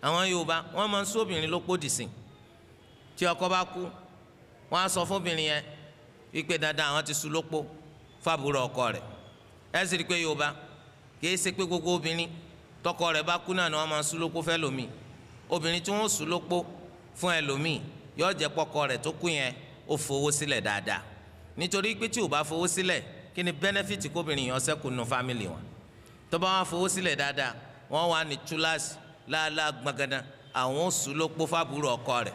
Àwọn Yorùbá wọ́n máa ń sún obìnrin lópò dìsìn. Tí ọkọ bá kú, wọ́n á sọ fóbìnrin yẹn wípé dandan àwọn ti sú lópò fábùrọ̀ ọkọ rẹ̀. Ẹ sì rí i pé Yorùbá kì í ṣe pé gbogbo obìnrin tọkọ rẹ̀ bá kú náà ni wọ́n máa ń sú lópò fẹ́ lòmíì. Obìnrin tí wọ́n sú lópò fún ẹlòmíì yóò jẹ́ pọ́kọ rẹ̀ tó kú yẹn ó fowó sílẹ̀ dáadáa. Nítorí pé tí ò bá fowó sílẹ̀, kí ni bẹ́nẹ́fìtì kóbìnrin yẹn ṣẹ́kù nù fámìlì wọn? Tó bá wọn fowó sílẹ̀ dáadáa, wọ́n wà ní túláàsì láàlá gbọ̀ngàdàn àwọn oṣù ló pọ̀ fábùrò ọkọ rẹ̀,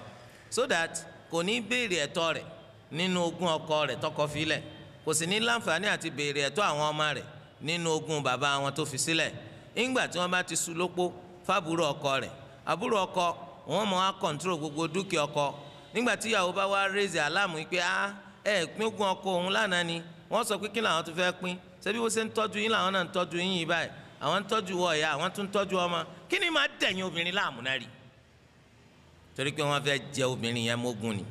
so that kò ní béèrè ẹ̀tọ́ rẹ̀ nínú ogún ọkọ rẹ̀ tọkọ filẹ̀, kò sì ní láǹfààní àti béèrè ẹ̀tọ́ àwọn ọmọ rẹ̀ nínú ogún bàbá wọn tó fi sílẹ̀. Ńgbà tí wọ́n bá ti sú lópó fábùrò ọkọ rẹ̀, àbúrò ọkọ wọn mọ̀ á kọ̀ǹtúrò gbogbo dúkìá ọkọ. Nígbà tí ìyàwó bá wá rézè aláàmú pé á ẹ pín ogún ọkọ òun lánàá ni, wọ́n sọ pé kí làwọn tún fẹ́ pín, ṣebí bó ṣe ń tọ́jú yín làwọn náà ń tọ́jú yín yìí báyìí, àwọn ń tọ́jú wọ ìyá, àwọn tún ń tọ́jú ọmọ, Kí ni máa dẹ̀yìn obìnrin láàmú náà rí? Torí pé wọ́n fẹ́ jẹ obìnrin yẹn mógún ni.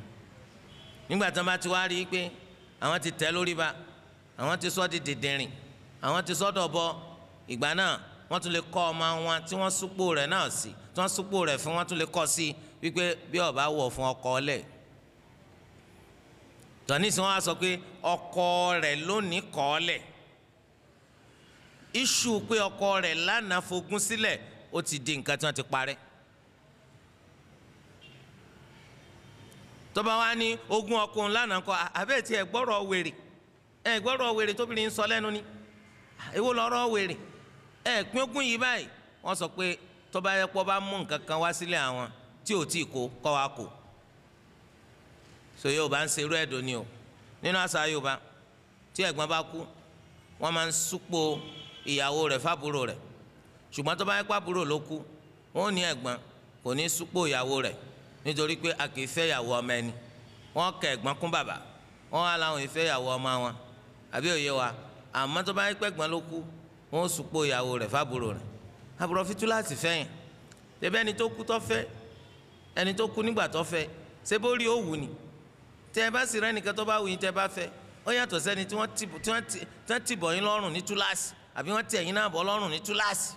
Nígbà tí wọ́n bá ti wá rí i pé àwọn ti tẹ̀ lórí ba, àwọn ti sọ́ di dìndìnrìn, àwọn ti sọ́ dọ̀bọ, ìgbà náà wọ́n tún lè kọ́ ọmọ wọn tí wọ́n súpò rẹ̀ náà sí, tí wọ́n súpò rẹ̀ fún, wọ́n tún lè kọ́ sí wípé bí ó bá wọ̀ fún ọkọ lẹ̀. Tọ́nísì wọn á sọ pé ọkọ rẹ̀ lónìí kọ́ lẹ̀. Iṣu pé ọkọ rẹ̀ lánàá fogún sílẹ̀ ó ti di nǹkan tí wọ́n ti parẹ́. Tọ́ba wa ní ogún ọkùnrin lánàá kọ́ abẹ́ tí ẹ gbọ́rọ̀ wèrè, ẹ gbọ́rọ̀ wèrè tóbìnrin ń sọ lẹ́nu ni, èwo lọ́rọ̀ wèrè, ẹ pín ogún yìí báyìí. Wọ́n sọ pé tọ́ba yẹ kó bá mú nǹkan kan wá sílẹ̀ àwọn tí ò tí kó kọ́ wa kó. So Yorùbá ń ṣerú ẹ̀dùn ni o. Nínú àṣà Yorùbá, tí ẹ̀gbọ́n bá kú, wọ́n máa ń súpò ìyàwó rẹ̀ fábúrò rẹ̀. Ṣùgbọ́n tó bá yẹ kó àbúrò ló kú, wọ́n ní ẹ̀gbọ́n kò ní súpò ìyàwó rẹ̀, nítorí pé a kì í fẹ́ ìyàwó ọmọ ẹni. Wọ́n kẹ ẹ̀gbọ́n kún bàbá, wọ́n wá láwọn ìfẹ́ ìyàwó ọmọ wọn, àbí òye wa. Àmọ́ tó bá yẹ pé ẹ̀gbọ́n ló kú, wọ́n súpò ìyàwó rẹ̀ fábúrò rẹ̀. Àbúrò fi túláàsì fẹ́ yẹn. Tẹ̀bẹ́ ẹni tó kú tó fẹ́, ẹni tó kú nígbà tó fẹ́, ṣé bó rí òwú ni? Tẹ́ ẹ bá sì rẹ́ nìkan tó bá wù yín tẹ́ ẹ bá fẹ́, ó yàtọ̀ sẹ́ni tí wọ́n ti bọ̀ yín lọ́rùn ní túláàsì, àbí wọ́n ti ẹ̀yin náà bọ̀ lọ́rùn ní túláàsì.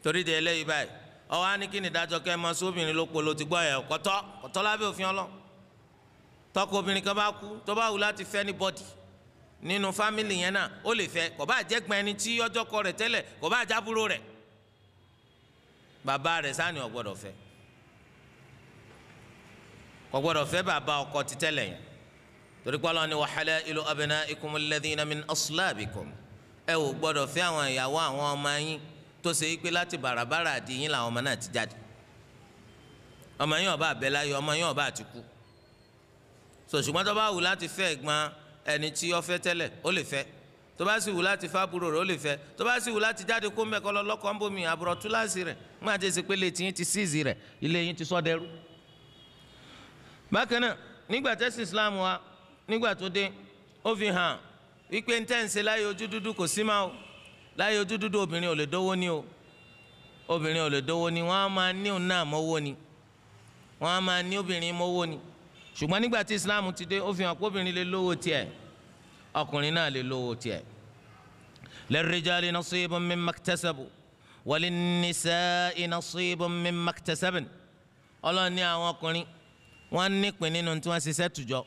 Torí de eléyìí báyìí, ọwọ́ á ní kí ni ìdájọ́ kẹ́ ẹ máa sóbìnrin ló polo ti gbọ́ ẹ̀ kọ́tọ́ kọ́tọ́ lábẹ́ òfin Ọlọ́run. Tọkọ obìnrin kan bá kú, tó bá wù láti fẹ́ ní bọ́dì nínú fámìlì yẹn náà, ó lè fẹ́, kò bá jẹ́gbọ́n ẹni tí ọjọ́ kọ rẹ̀ tẹ́lẹ̀, kò bá jábúrò rẹ̀, bàbá rẹ̀ sáni ò gbọ́dọ̀ fẹ́, kò gbọ́dọ̀ fẹ́ bàbá ọkọ ti tẹ́lẹ̀ yẹn. Torí pé Ọlọ́run ní wa halailu abnaikum alladhina min aslabikum, ẹ ò gbọ́dọ̀ fẹ́ àwọn ìyàwó àwọn ọmọ yín tó ṣe é pé láti bàràbàrà àdì yín làwọn ọmọ náà ti jáde. Ọmọ yín ó bá bẹ láyé, ọmọ yín ó bá ti kú. So ṣùgbọ́n tó bá wù láti fẹ́ ẹ̀gbọ́n ẹni tí ó fẹ́ tẹ́lẹ̀, ó lè fẹ́. Tó bá sì wù láti fẹ́ àbúrò rẹ̀, ó lè fẹ́. Tó bá sì wù láti jáde kó mẹ́kọ́ lọ lọ́kọ́ ń bomi àbúrò túláàsì rẹ̀, nígbà tí èsì pé ilé tiyín ti síìzì rẹ̀, ilé yín ti sọ́dẹ̀rú. Bákan náà, nígbà tẹ́sí Islam wa, nígbà tó dé, ó fi hàn wípé ń tẹ́ ń ṣe láyé ojú dúdú kò sí máa o. Láyé ojú dúdú obìnrin ò lè dówó ní o. Obìnrin ò lè dówó ní, wọ́n á máa ní òun náà mọ́wó ni, wọ́n á máa ní obìnrin mọ́wó ni. Ṣùgbọ́n nígbà tí Islam ti dé, ó fi hàn pé obìnrin lè lówó tiẹ̀, ọkùnrin náà lè lówó tiẹ̀. Lirrijali nasibun mimma iktasabu walinnisa'i nasibun mimma iktasabn. Ọlọ́run ní àwọn ọkùnrin wọ́n nípìn nínú tí wọ́n ṣiṣẹ́ tùjọ,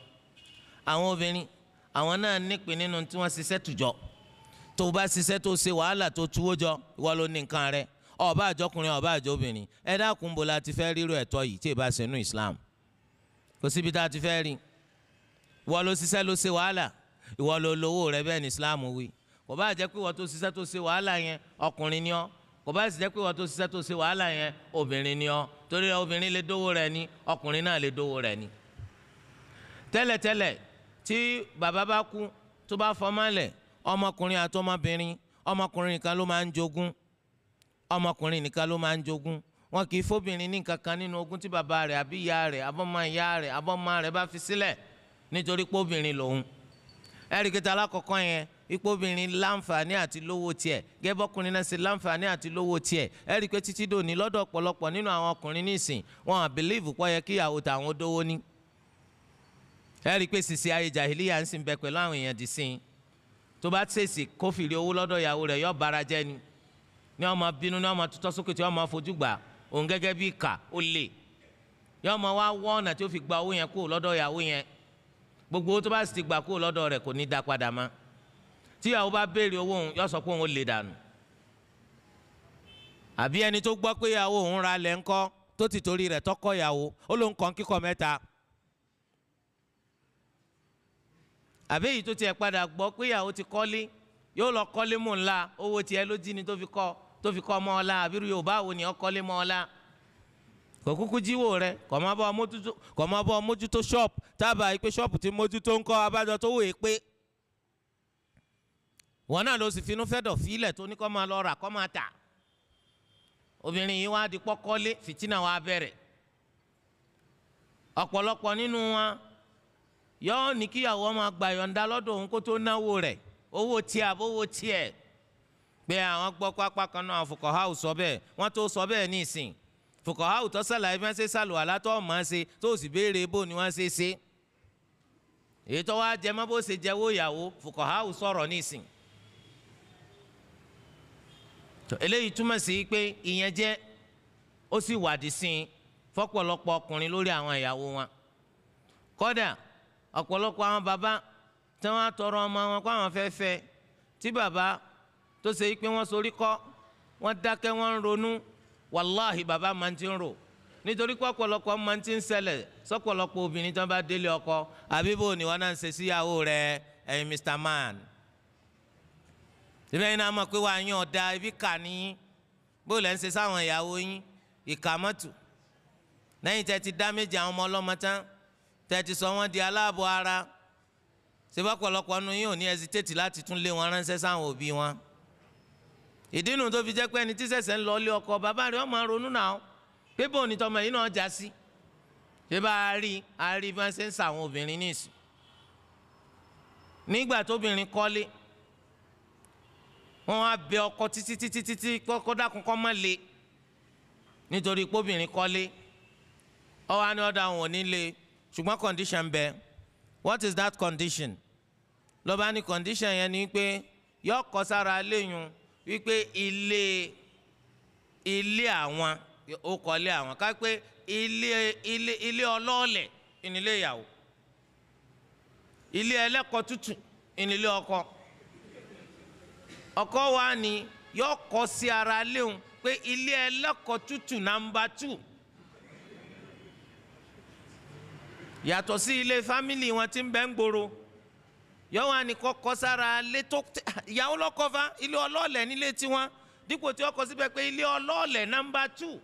àwọn obìnrin àwọn náà nípìn nínú tí wọ́n ṣiṣẹ́ tùjọ. Tó o bá ṣiṣẹ́ tó ṣe wàhálà tó tuwó jọ, ìwọ ló ní nǹkan rẹ, ó bá àjọkùnrin ó bá àjọbìnrin. Ẹ dákun, bo la ti fẹ́ rírò ẹ̀tọ́ yìí tí ì bá ṣe nú Islam? Kò síbi tá a ti fẹ́ rí. Ìwọ ló ṣiṣẹ́ ló ṣe wàhálà, ìwọ ló lówó rẹ, bẹ́ẹ̀ ni Islam wí. Kò bá jẹ́ pé ìwọ tó ṣiṣẹ́ tó ṣe wàhálà yẹn ọkùnrin ni ọ́, kò bá sì jẹ́ pé ìwọ tó ṣiṣẹ́ tó ṣe wàhálà yẹn obìnrin ni ọ́. Torí obìnrin lè dówó rẹ ni, ọkùnrin náà lè dówó rẹ ni. Tẹ́lẹ̀tẹ́lẹ̀ tí bàbá bá kú tó bá fọmọ́lẹ̀, ọmọkùnrin àti ọmọbìnrin, ọmọkùnrin nìkan ló máa ń jogún, ọmọkùnrin nìkan ló máa ń jogún. Wọn kì í fóbìnrin ní nǹkan kan nínú ogún tí bàbá rẹ̀ àbí ìyá rẹ̀ abọ́mọ ìyá rẹ̀ abọ́mọ rẹ̀ bá fi sílẹ̀, nítorí pé obìnrin lòun. Ẹ̀ríkìtà alákọ̀ọ́kọ́ yẹn, ipò obìnrin láǹfààní àti lówó tiẹ̀, gẹ́gẹ́ bọ́kùnrin náà ṣe láǹfààní àti lówó tiẹ̀. Ẹ̀rí pé títí dòní lọ́dọ̀ ọ̀pọ̀lọpọ̀ nínú àwọn ọkùnrin nísìn, wọn à bìlíìfù pọ̀ yẹ kíyàwó tàwọn dówó ní. Ẹ̀rí pé sisi ayé jàhílíyà ń sìn bẹ pẹ̀lú àwọn èèyàn dì sí. Tó bá ṣèṣì kófìrí owó lọ́dọ̀ ìyàwó rẹ̀, yọ bara jẹ́ ni, ní ọmọ bínú, ní ọmọ tutọ́ sókè tí ọmọ fojú gbà òun gẹ́gẹ́ bí ìkà ó lè, yọ ọmọ wa wọ́ ọ̀nà tí ó fi gba owó yẹn kúrò lọ́dọ̀ ìyàwó yẹn. Gbogbo owó tó bá sì ti gbà kúrò lọ́dọ̀ rẹ̀ kò ní dá padà mọ́. Tí ìyàwó bá béèrè owó òun, yọ sọ pé òun ó lè dànù. Àbí ẹni tó gbọ́ pé ìyàwó òun ra lẹ̀ ńkọ́, tó ti torí rẹ̀ tọkọ ìyàwó, ó ló ń kàn kíkọ mẹ́ta. Àbí èyí tó tiẹ̀ padà gbọ́ pé ìyàwó ti kọ́lé, yóò lọ kọ́lé mò ńlá, owó tiẹ̀ ló jí ni tó fi kọ́ mọ́ ọlá. Àbí Yorùbá wo ni ọ kọ́lé mọ́ ọlá? Kò kúkú jíwò rẹ, kò má bọ́ mójútó ṣọ́ọ̀pù, tábà yìí pé ṣọ́ọ̀pù ti mójútó ńkọ́, abájọ tó wòye pé wọn náà ló sì finú fẹ́dọ̀ fílẹ̀ tó ní kọ́ máa lọ rà kọ́ máa tà. Obìnrin yìí wá di pọ́kọ́lé, fìtínà wá bẹ̀rẹ̀. Ọ̀pọ̀lọpọ̀ nínú wọn yóò ní kíyàwó máa gbà yọ̀ǹda lọ́dọ̀ òun kó tó náwó rẹ̀, owó tiẹ̀ àbówó tiẹ̀. Pé àwọn gbọ́ pápá kan náà fuqaha sọ bẹ́ẹ̀, wọ́n tó sọ bẹ́ẹ̀ ní ìsìn. Fuqaha tó sàlàyé bí wọ́n ṣe sàlùwàlá tó mọ̀ ọ́n ṣe tó sì béèrè bó ni wọ́n ṣe ṣe. Èyí tó wá jẹ mọ́ bó ṣe jẹ́wọ́ ìyàwó, fuqaha sọ̀rọ̀ ní ìsìn. Eléyìí túmọ̀ sí pé ìyẹn jẹ́ ó sì wádìí sí i fọ́pọ̀lọpọ̀ ọkùnrin lórí àwọn ìyàwó wọn. Kódà ọ̀pọ̀lọpọ̀ àwọn bàbá tí wọ́n á tọrọ ọmọ wọn kó àwọn fẹ́ fẹ́, tí bàbá tó ṣe pé wọ́n sorí kọ́, wọ́n dákẹ́, wọ́n ń ronú, wàláhì bàbá máa ti ń rò. Nítorí pé ọ̀pọ̀lọpọ̀ máa ti ń ṣẹlẹ̀ sọ́pọ̀lọpọ̀ obìnrin tí wọ́n bá délé ọkọ, àbí bò ní wọ́n náà ń ṣe síyàwó rẹ̀, ẹ̀yin Mr. Man. Síbẹ̀ yín náà mọ̀ pé wàá yín ọ̀dà ibi kà ní bó lẹ́ ń ṣe sáwọn ìyàwó yín ìkà mọ́tò. Lẹ́yìn tẹ́ ti dá méjì àwọn ọmọ ọlọ́mọ tán, tẹ́ ti sọ wọ́n di aláàbọ̀ ara, síbẹ̀ ọ̀pọ̀lọpọ̀ nu yín ò ní hesitate láti tún lé wọn ránṣẹ́ sáwọn òbí wọn. Ìdí nu tó fi jẹ́ pé ẹni tí ṣẹ̀ṣẹ̀ ń lọ ilé ọkọ, bàbá rẹ̀ ó máa ronú náà pé bóun ni tọmọ yìí náà já sí. Ṣé bá a rí a rí bí wọ́n ṣe ń sàwọn obìnrin níìsín. Nígbà tóbìnrin kọ́lé, wọ́n á bẹ ọkọ títí títí títí kọ́kọ́ dákun kọ́ mọ́ le, nítorí póbìnrin kọ́lé. Ó wá ní ọ̀dà àwọn ò ní le, ṣùgbọ́n condition bẹ. What is that condition? Ló bá ní condition yẹn ni pé yọ kọ sára léyìn wípé ilé ilé àwọn ó kọ́lé àwọn, ká pé ilé ilé ilé ọlọ́ọ̀lẹ̀ ìnílé ìyàwó, ilé ẹlẹ́kọ̀ọ́ tútù ìnílé ọkọ. Ọkọ wa ni yọ kọ sí ara léhùn pé ilé ẹlẹ́kọ̀ọ́ tútù nàmbà 2, yàtọ̀ sí ilé fámìlì wọn tí ń bẹ ń gbòòrò. Yọ wá ní kọ́kọ́ sára lé tó ìyàwó lọ́kọ́fà ilé ọlọ́ọ̀lẹ̀ nílé tiwọn, dípò tí ọkọ síbẹ̀ pé ilé ọlọ́ọ̀lẹ̀ nàmbà 2,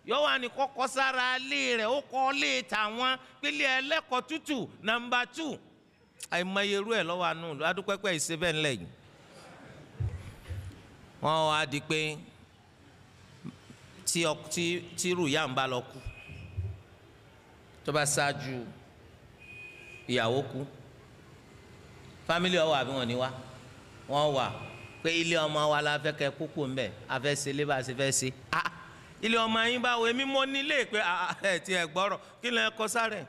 yọ wá ní kọ́kọ́ sára lé rẹ̀ ó kọ́ lé tàwọn pé ilé ẹlẹ́kọ̀ọ́ tútù nàmbà 2. Àìmọye irú ẹ̀ lọ́wọ́ àánú adúpẹ́pẹ́ ìṣe bẹ́ẹ̀ ńlẹ̀ yìí. Wọ́n wá di pé tí irú ìyá ń bá lọ kú, tó bá ṣáájú ìyàwó kú, fámìlì ọwọ́ àbí wọn ni wá, wọ́n wà pé ilé ọmọ wa la fẹ́ kẹ́ kúkú ń bẹ̀, a fẹ́ ṣe lé bá a ṣe fẹ́ ṣe. Ilé ọmọ yín báwo? Èmi mo nílé pé ẹ ti ẹ gbọ́rọ̀ kí lẹ kọ sáré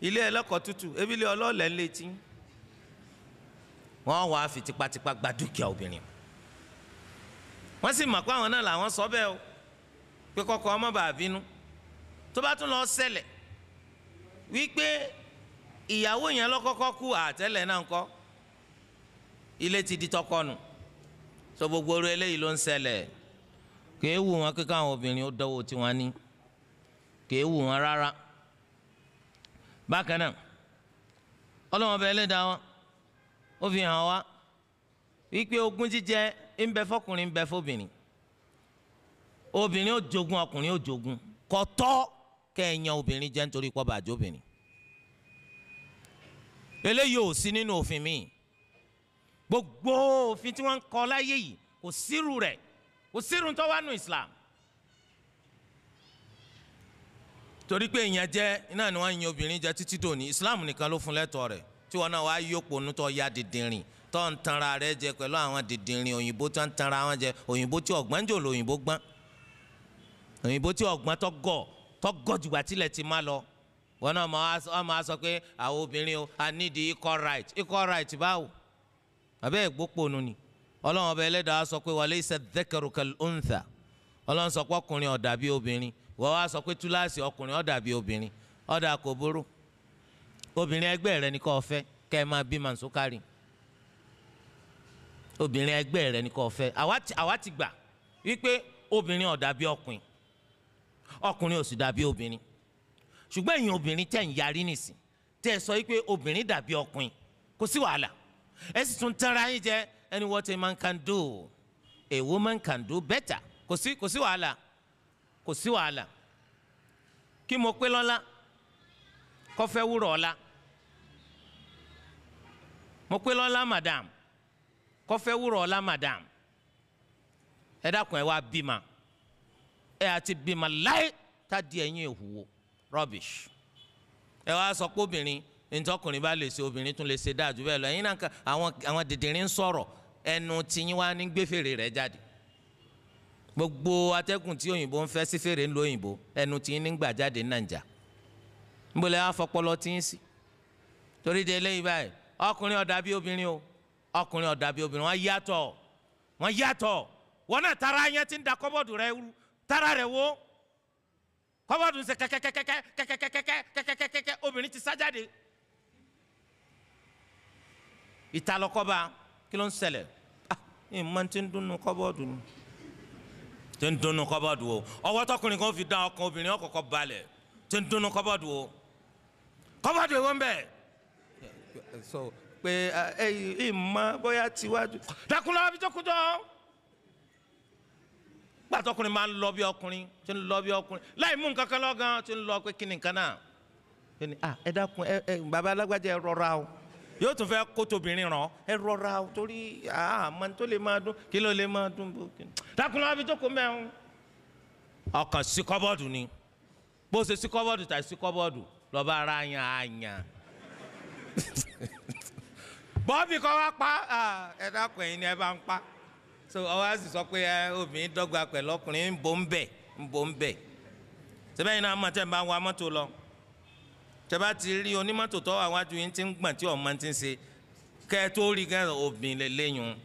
ilé ẹlẹ́kọ̀ọ́ tútù, ebi ilé ọlọ́ọ̀lẹ́ ń létí. Wọ́n wàá fi tipátipá gba dúkìá obìnrin. Wọ́n sì mọ̀ pé àwọn náà làwọn sọ bẹ́ẹ̀ o, pé kọ́kọ́ ọmọ bàá bínú. Tó bá tún lọ ṣẹlẹ̀ wípé ìyàwó yẹn lọ́kọ́kọ́ kú, àtẹ́lẹ̀ náà ńkọ́, ilé ti di tọkọ nù. So gbogbo orí eléyìí ló ń ṣẹlẹ̀. Kèé wù wọn kíkọ́ àwọn obìnrin ó dánwò tí wọ́n ní, kèé wù wọn rárá. Bákan náà, Ọlọ́run ọba ẹlẹ́dàá wọn ó fi hàn wá wípé ogún jíjẹ ń bẹ fọkùnrin ń bẹ fóbìnrin. Obìnrin ó jogún, ọkùnrin ó jogún. Kò tọ́ kẹ́ ẹ yan obìnrin jẹ nítorí pọ́ bàjẹ́ obìnrin. Eléyìí ò sí nínú òfin mi. Gbogbo òfin tí wọ́n ń kọ láyé yìí kò sírù rẹ̀, kò sírù tó wà nù Islam. Torí pé ìyẹn jẹ́ iná ni wọ́n yan obìnrin jẹ títí dòní. Islam nìkan ló fún lẹ́tọ̀ọ́ rẹ̀, tí wọn náà wá yópo nu tó ya dìndìnrìn tó ń tanra rẹ̀ jẹ pẹ̀lú àwọn dìndìnrìn òyìnbó tó ń tanra wọn jẹ, òyìnbó tí ọ̀gbọ́n jò lóyìnbó gbọ́n, òyìnbó tí ọ̀gbọ́n tó gọ̀ tó gọ̀ jùgbà tilẹ̀ ti má lọ. Wọn náà máa sọ pé àwọn obìnrin o, I need the equal right. Equal right báwo? Àbẹ́ ìgbóponu ni. Ọlọ́run ọba ẹlẹ́dàá sọ pé walaysa dhakaru kal untha. Ọlọ́run sọ pé ọkùnrin ó dàbí obìnrin, wọ́n wá sọ pé túláàsì ọkùnrin ó dàbí obìnrin. Ọ̀dà kò burú, obìnrin ẹgbẹ́ rẹ ni kò fẹ́ kẹ́ ẹ máa bí màsúkárì. Obìnrin ẹgbẹ́ rẹ ni kò fẹ́. Àwa ti gbà wípé obìnrin ó dàbí ọkùnrin, ọkùnrin ò sì dàbí obìnrin. Ṣùgbọ́n ẹ̀yin obìnrin tẹ̀ ń yarí nìsín, tẹ́ ẹ sọ wípé obìnrin dàbí ọkùnrin, kò sí wàhálà. Ẹ sì tún tẹ́ra yín jẹ, ẹni what a man can do, a woman can do better. Kò sí wàhálà, kò sí wàhálà. Kí mo pé lọ́lá kó fẹ́ wúrọ̀ ọ̀la, mo pé lọ́lá madam kó fẹ́ wúrọ̀ ọ̀la madam. Ẹ dákun, ẹ wá bímọ, ẹ àti bímọ láì tá di ẹ̀yìn ìhùwò rubbish. Ẹ wá sọ pé obìnrin ntọkùnrin bá lè ṣe, obìnrin tún lè ṣe dáa jù bẹ́ẹ̀ lọ. Ẹ̀yin náà àwọn dìndìnrín ń sọ̀rọ̀, ẹnu tiyín wá ní gbé fèrè rẹ̀ jáde. Gbogbo atẹ́gùn tí òyìnbó ń fẹ́ sí fèrè ńlọ òyìnbó, ẹnu tiyín ní gbà jáde Nàìjà. Níbo lẹ wá fọpọlọ tiyín sí? Torí de eléyìí báyìí, ọkùnrin ò dàbí obìnrin o, ọkùnrin ò dàbí obìnrin, wọ́n yàtọ̀, wọ́n yàtọ̀. Wọ́n náà tara yẹn ti ń da kọ́bọ̀dù rẹ rú, tara rẹ wó. Kọ́bọ̀dù ń ṣe kẹ́kẹ́kẹ́kẹ́kẹ́kẹ́kẹ́kẹ́kẹ́, obìnrin ti sá jáde. Ìtàlọ́kọ́ba kí ló ń ṣẹlẹ̀? Ah, ìmọ̀ ti ń dúnnú kọ́bọ̀dù ni. Ti ń dúnnú kọ́bọ̀dù o. Ọwọ́ tọkùnrin kan fi dán ọkàn obìnrin ọkọ̀ọ̀kọ̀ balẹ̀. Ti ń dúnnú kọ́bọ̀dù o. Kọ́bọ̀dù èwo ń bẹ̀? Sọ pé ẹ ìmọ̀ bóyá tiwájú. Dákúnlọ́ abijókújọ́. Gbàtọkùnrin máa ń lọ bí ọkùnrin, ti ń lọ bí ọkùnrin, láì mú nǹkan kan lọ́gán, ti ń lọ pé kí ni nǹkan náà? Ẹ dákun, ẹ bàbá alágbájá ẹ rọra o. Yóò tún fẹ́ kó tóbìnrin ràn, ẹ rọra o, torí àmọ́ tó lè máa dún, kí ló lè máa dún bó kí ni. Dákun lọ́wọ́ bí jókòó mẹ́rin. Ọkàn sí kọ́bọ́ọ̀dù ni, bó ṣe sí kọ́bọ́ọ̀dù tàbí sí kọ́bọ́ọ̀dù lọ́ba ara yan àyàn. Bọ́ọ̀bì kọ́ wá pa, ẹ dákun ẹ̀yin ni ẹ bá ń pa. So ọwọ́ á sì sọ pé ẹ obìnrin dọ́gba pẹ̀lú ọkùnrin ń bò ń bẹ̀, ń bò ń bẹ̀. Sẹ́bẹ̀yìn náà mọ̀ tẹ́ ń bá wa mọ́tò lọ. Tẹ́bá ti rí onímọ́tò tó wà wájú yín tí ń gbọ̀n tí ọ̀mọ ti ń ṣe, kẹ́ ẹ tó rí gẹ́gẹ́ obìnrin lè léyìn.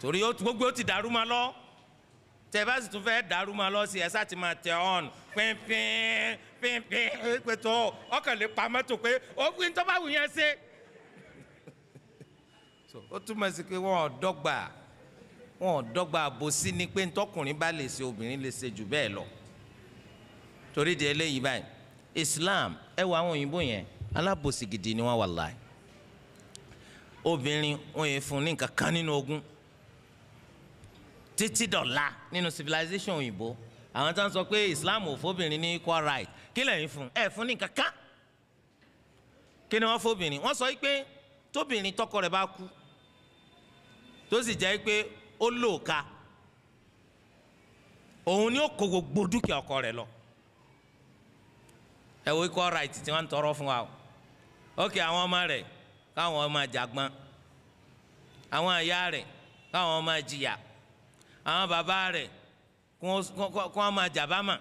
Torí gbogbo ó ti dàrú ma lọ. Tẹ́bá sì tún fẹ́ dàrú ma lọ sí ẹ sáà ti máa tẹ ọ̀n pínpín pínpín pé tó ọkàn lè pa mọ́tò pé ó gbin tó bá wù yẹn ṣe. Ó túmọ̀ sí pé wọ́n ò dọ́gba, wọ́n ò dọ́gba. Àbòsí ni pé ntọ́kùnrin bá lè ṣe obìnrin lè ṣe jù bẹ́ẹ̀ lọ. Torí di eléyìí báyìí, Islam, ẹ wo àwọn òyìnbó yẹn, alábòsí gidi ni wọ́n wàláhì. Obìnrin wọn yẹn fún ní nǹkan kan nínú ogún títí dọ̀la nínú civilization òyìnbó. Àwọn tó ń sọ pé Islam ò fóbìnrin ní equal right, kí lẹ́yìn fún ẹ fún ní nǹkan kan? Kí ni wọ́n fóbìnrin? Wọ́n sọ pé tóbìnrin tọkọ rẹ̀ bá kú tó sì jẹ́ pé ó lòka, òun ni ó kó gbogbo dúkìá ọkọ rẹ̀ lọ. Ẹ wo equal right tí wọ́n ń tọrọ fún wa o. Ok, àwọn ọmọ rẹ̀ káwọn ọmọ jàgbọ́n, àwọn ìyá rẹ̀ káwọn ọmọ jìyà, àwọn bàbá rẹ̀ kí wọ́n máa jàbámà,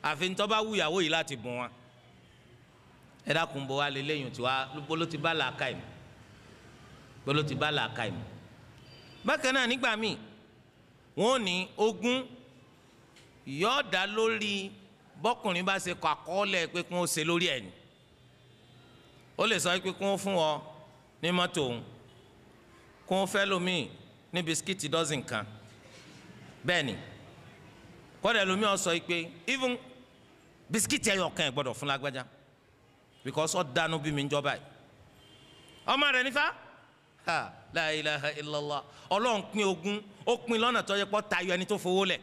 àfi tó bá wùyàwó yìí láti bùn wọn. Ẹ dákun, bó wa lè léyìn tí wa bó ló ti bá làákà yìí, bó ló ti bá làákà yìí. Bákan náà nígbà míì wọn ò ní ogún yóò dá lórí bọ́kùnrin bá ṣe kọ àkọọ́lẹ̀ pé kí wọ́n ṣe lórí ẹ̀ ni. Ó lè sọ pé kí wọ́n fún ọ ní mọ́tò òun, kí wọ́n fẹ́ lómi ní bisikíìtì dọ́sìn kan. Bẹ́ẹ̀ ni kọ́dà lómi ó sọ pé even bisikíìtì ẹyọ kan ẹ̀ gbọ́dọ̀ fún lágbájá because ó dánú bí mi ń jọba yìí. Ọmọ rẹ̀ nífa ha, la ilaha illallah. Ọlọ́run pín ogún, ó pín lọ́nà tó yẹ pọ́ tayọ ẹni tó fowó lẹ̀.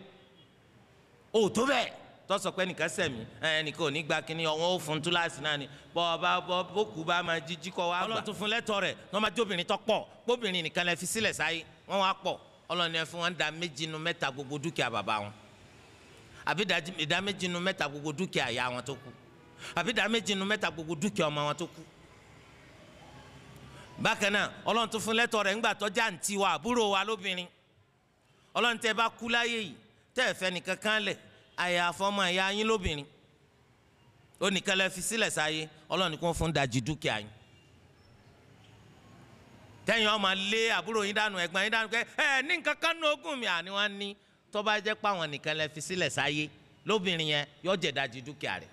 Ó tó bẹ́ẹ̀ tọ́sọ̀ pé ẹnìkan sẹ̀mí, ẹnìkan ò ní gba kínní, ọ̀wọ́n ó fún túláàsì náà ni. Bọ́ ọba bọ́ bókú bá máa jíjí kọ́ wá gbà. Ọlọ́run tún fún lẹ́tọ̀ rẹ̀, wọ́n máa jóbìnrin tó pọ̀, bóbìnrin nìkan lẹ fi sílẹ̀ sáyé, wọ́n wá pọ̀. Ọlọ́run ẹ fún wọn dá méjì nínú mẹ́ta gbogbo dúkìá bàbá wọn, àbí ìdá méjì nínú mẹ́ta gbogbo dúkìá ìyá wọn tó kú, àbí ìdá méjì nínú mẹ́ta gbogbo dúkìá ọmọ wọn tó kú. Bákan náà Ọlọ́run tún fún lẹ́tọ̀ rẹ̀ ńgbà tó já ntí wa àbúrò wa lóbìnrin. Ọlọ́run tẹ́ bá kú láyé yìí tẹ́ ẹ fẹ́ nìkan kan lẹ̀, àyàfọ́ ọmọ ìyá yín lóbìnrin, ó nìkan lẹ fi sílẹ̀ sáyé, Ọlọ́run kò fún dajì dúkìá yín. Tẹ́yìn ọmọ lé àbúrò yín dànù, ẹ̀gbọ́n yín dànù, kẹ́ ẹ ní nǹkan kan ní ogún mi, àní wọ́n ní tó bá jẹ́ pé àwọn nìkan lẹ fi sílẹ̀ sáyé lóbìnrin yẹn yóò jẹ́ dajì dúkìá rẹ̀.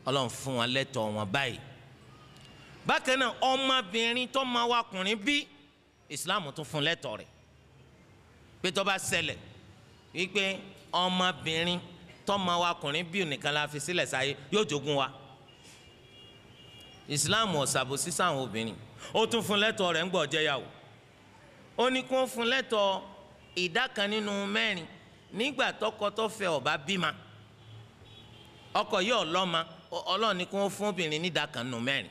Ọlọ́run fún wọn lẹ́tọ̀ọ́ wọn báyìí. Bákan náà ọmọbìnrin tó máa wá ọkùnrin bí, Ìsìláàmù tún fún lẹ́tọ̀ọ́ rẹ̀ pé tó bá ṣẹlẹ̀ wípé ọmọbìnrin tó máa wá ọkùnrin bí nìkan la fi sílẹ̀ sáyé yóò jogún wa. Ìsìláàmù ò ṣàbòsí sáwọn obìnrin, ó tún fún lẹ́tọ̀ọ́ rẹ̀ ń gbọ́ jẹ́yàwó. Ó ní kó fún lẹ́tọ̀ọ́ ìdá kan nínú mẹ́rin nígbà tọkọ tó fẹ́ ó bá bímọ, ọkọ yìí ọlọ́mọ, Ọlọ́run ní kó fún obìnrin ní ìdá kan nínú mẹ́rin.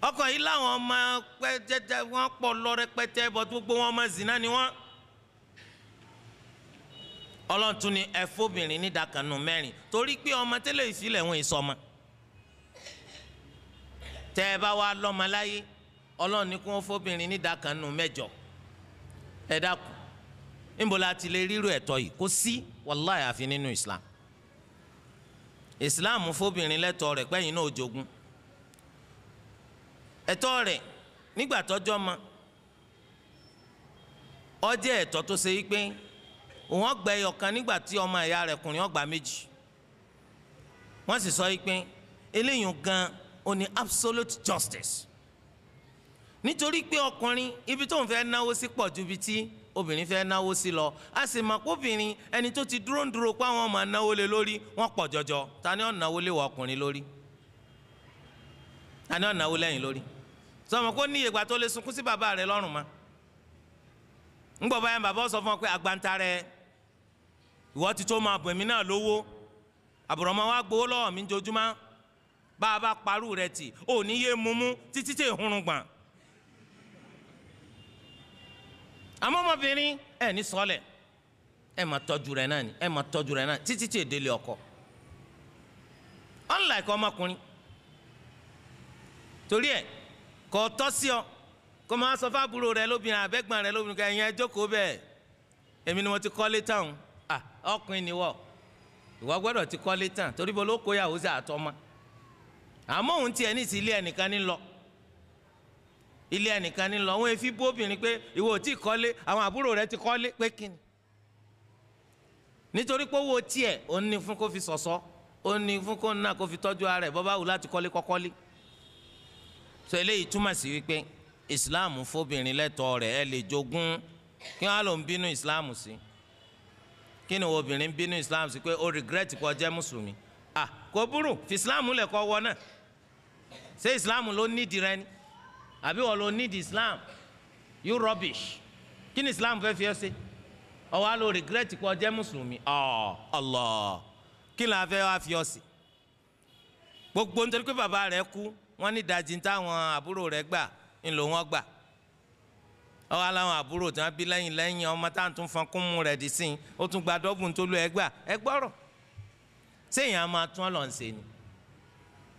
Ọkọ yìí láwọn ọmọ pẹ́ẹ́tẹ́ wọ́n pọ̀ lọ rẹpẹtẹ, bọ́ gbogbo wọn ọmọ zina ni wọ́n. Ọlọ́run tún ní ẹ fóbìnrin ní ìdá kan nínú mẹ́rin torí pé ọmọ tẹ́lẹ̀ ìfilẹ̀ wọn ìsọmọ. Tẹ́ ẹ bá wá lọ́mọ láyé, Ọlọ́run ní kí wọ́n fóbìnrin ní ìdá kan nínú mẹ́jọ. Ẹ dákun, níbo la ti lè rírò ẹ̀tọ́ yìí? Kò sí, wàláhì, àfi nínú Islam. Islam fóbìnrin lẹ́tọ̀ọ́ rẹ̀ pẹ́yìn náà jogún ẹ̀tọ́ rẹ̀ nígbà tọ́jọ́ ma ó jẹ́ ẹ̀tọ́ tó ṣe wípé òun ọgbà ẹyọ kan nígbà tí ọmọ ìyá rẹ̀ kùnrin ọgbà méjì. Wọ́n sì sọ wípé eléyìí gan ó ní absolute justice, nítorí pé ọkùnrin ibi tó ń fẹ́ náwó sí pọ̀ ju ibi tí obìnrin fẹ́ náwó sí lọ. A sì mọ̀ pé obìnrin ẹni tó ti dúró ń dúró pé àwọn máa náwó lé lórí wọ́n pọ̀ jọjọ. Ta ni ó náwó lé wọ ọkùnrin lórí? Ta ni ó náwó lẹ́yìn lórí? Sọmọ kó ní ìgbà tó lè sunkún sí bàbá rẹ lọ́rùn ma. Ńgbọ́ báyà bàbá sọ fún ọ pé àgbàntà rẹ ìwọ ti tó máa bọ̀ èmi náà lówó, àbùrọ̀mọ́ wa gbowó lọ́wọ́ mi jojúmọ́, bá a bá parú rẹ tì ò ní yé mumú títí tẹ̀ hurun gbọ̀n. Àmọ́ ọmọbìnrin ẹ ní sọlẹ̀, ẹ máa tọ́jú rẹ náà ni, ẹ máa tọ́jú rẹ náà títí tẹ̀ délé ọkọ. Unlike ọmọkùnrin, torí ẹ kò tọ́ sí ọ kó máa sọ fábúrò rẹ lóbìnrin àbẹ́gbọ̀n rẹ lóbìnrin kẹ́ ẹ̀yin ẹ jókòó bẹ́ẹ̀, èmi ni mo ti kọ́lé tán. Ọkùnrin ni wọ́, ìwọ gbọ́dọ̀ ti kọ́lé tán torí bó ló kó yàwó sí àtọ́mọ́. Àmọ́ òun tiẹ̀ ní sí ilé ẹnìkan ní lọ, ilé ẹnìkan ní lọ. Wọ́n fi bú obìnrin pé ìwọ ò tí kọ́lé, àwọn àbúrò rẹ ti kọ́lé pé kíni? Nítorí pé owó tiẹ̀ òun ní fún kó fi ṣọ̀ṣọ́, òun ní fún kó náà kó fi tọ́jú ara ẹ̀, bọ́ bá wù láti kọ́lé kọ́kọ́lé. So eléyìí túmọ̀ sí wípé Islam fóbìnrin lẹ́tọ̀ọ́ rẹ̀, ẹ lè jogún. Kí wọ́n á lò ń bínú Islam sí? Kí ni obìnrin bínú Islam sí pé ó regret kó jẹ́ mùsùlùmí? Kò burú, fi Islam lẹ̀ kọ́ wọ náà. Ṣé Islam ló nídìí rẹ ni? Àbí wọ́n ló nídìí Islam? You rubbish. Kí ni Islam fẹ́ fi ẹ́ ṣe? Ó wá ló regret kó jẹ́ mùsùlùmí. Allah, kí ni a fẹ́ wá fi ọ́ sí? Gbogbo nítorí pé bàbá rẹ̀ kú, wọ́n ní ìdajì táwọn àbúrò rẹ̀ gbà ńlò wọ́n gbà. Ọwọ́ aláwọn àbúrò tí wọ́n bí lẹ́yìn lẹ́yìn ọmọ tá à ń tún fọn kún mú rẹ̀ dì sí i, ó tún gba dọ́gùn tó lu ẹ gbà. Ẹ gbọ́rọ̀, séèyàn máa tún ọlọ́ ń ṣe ni?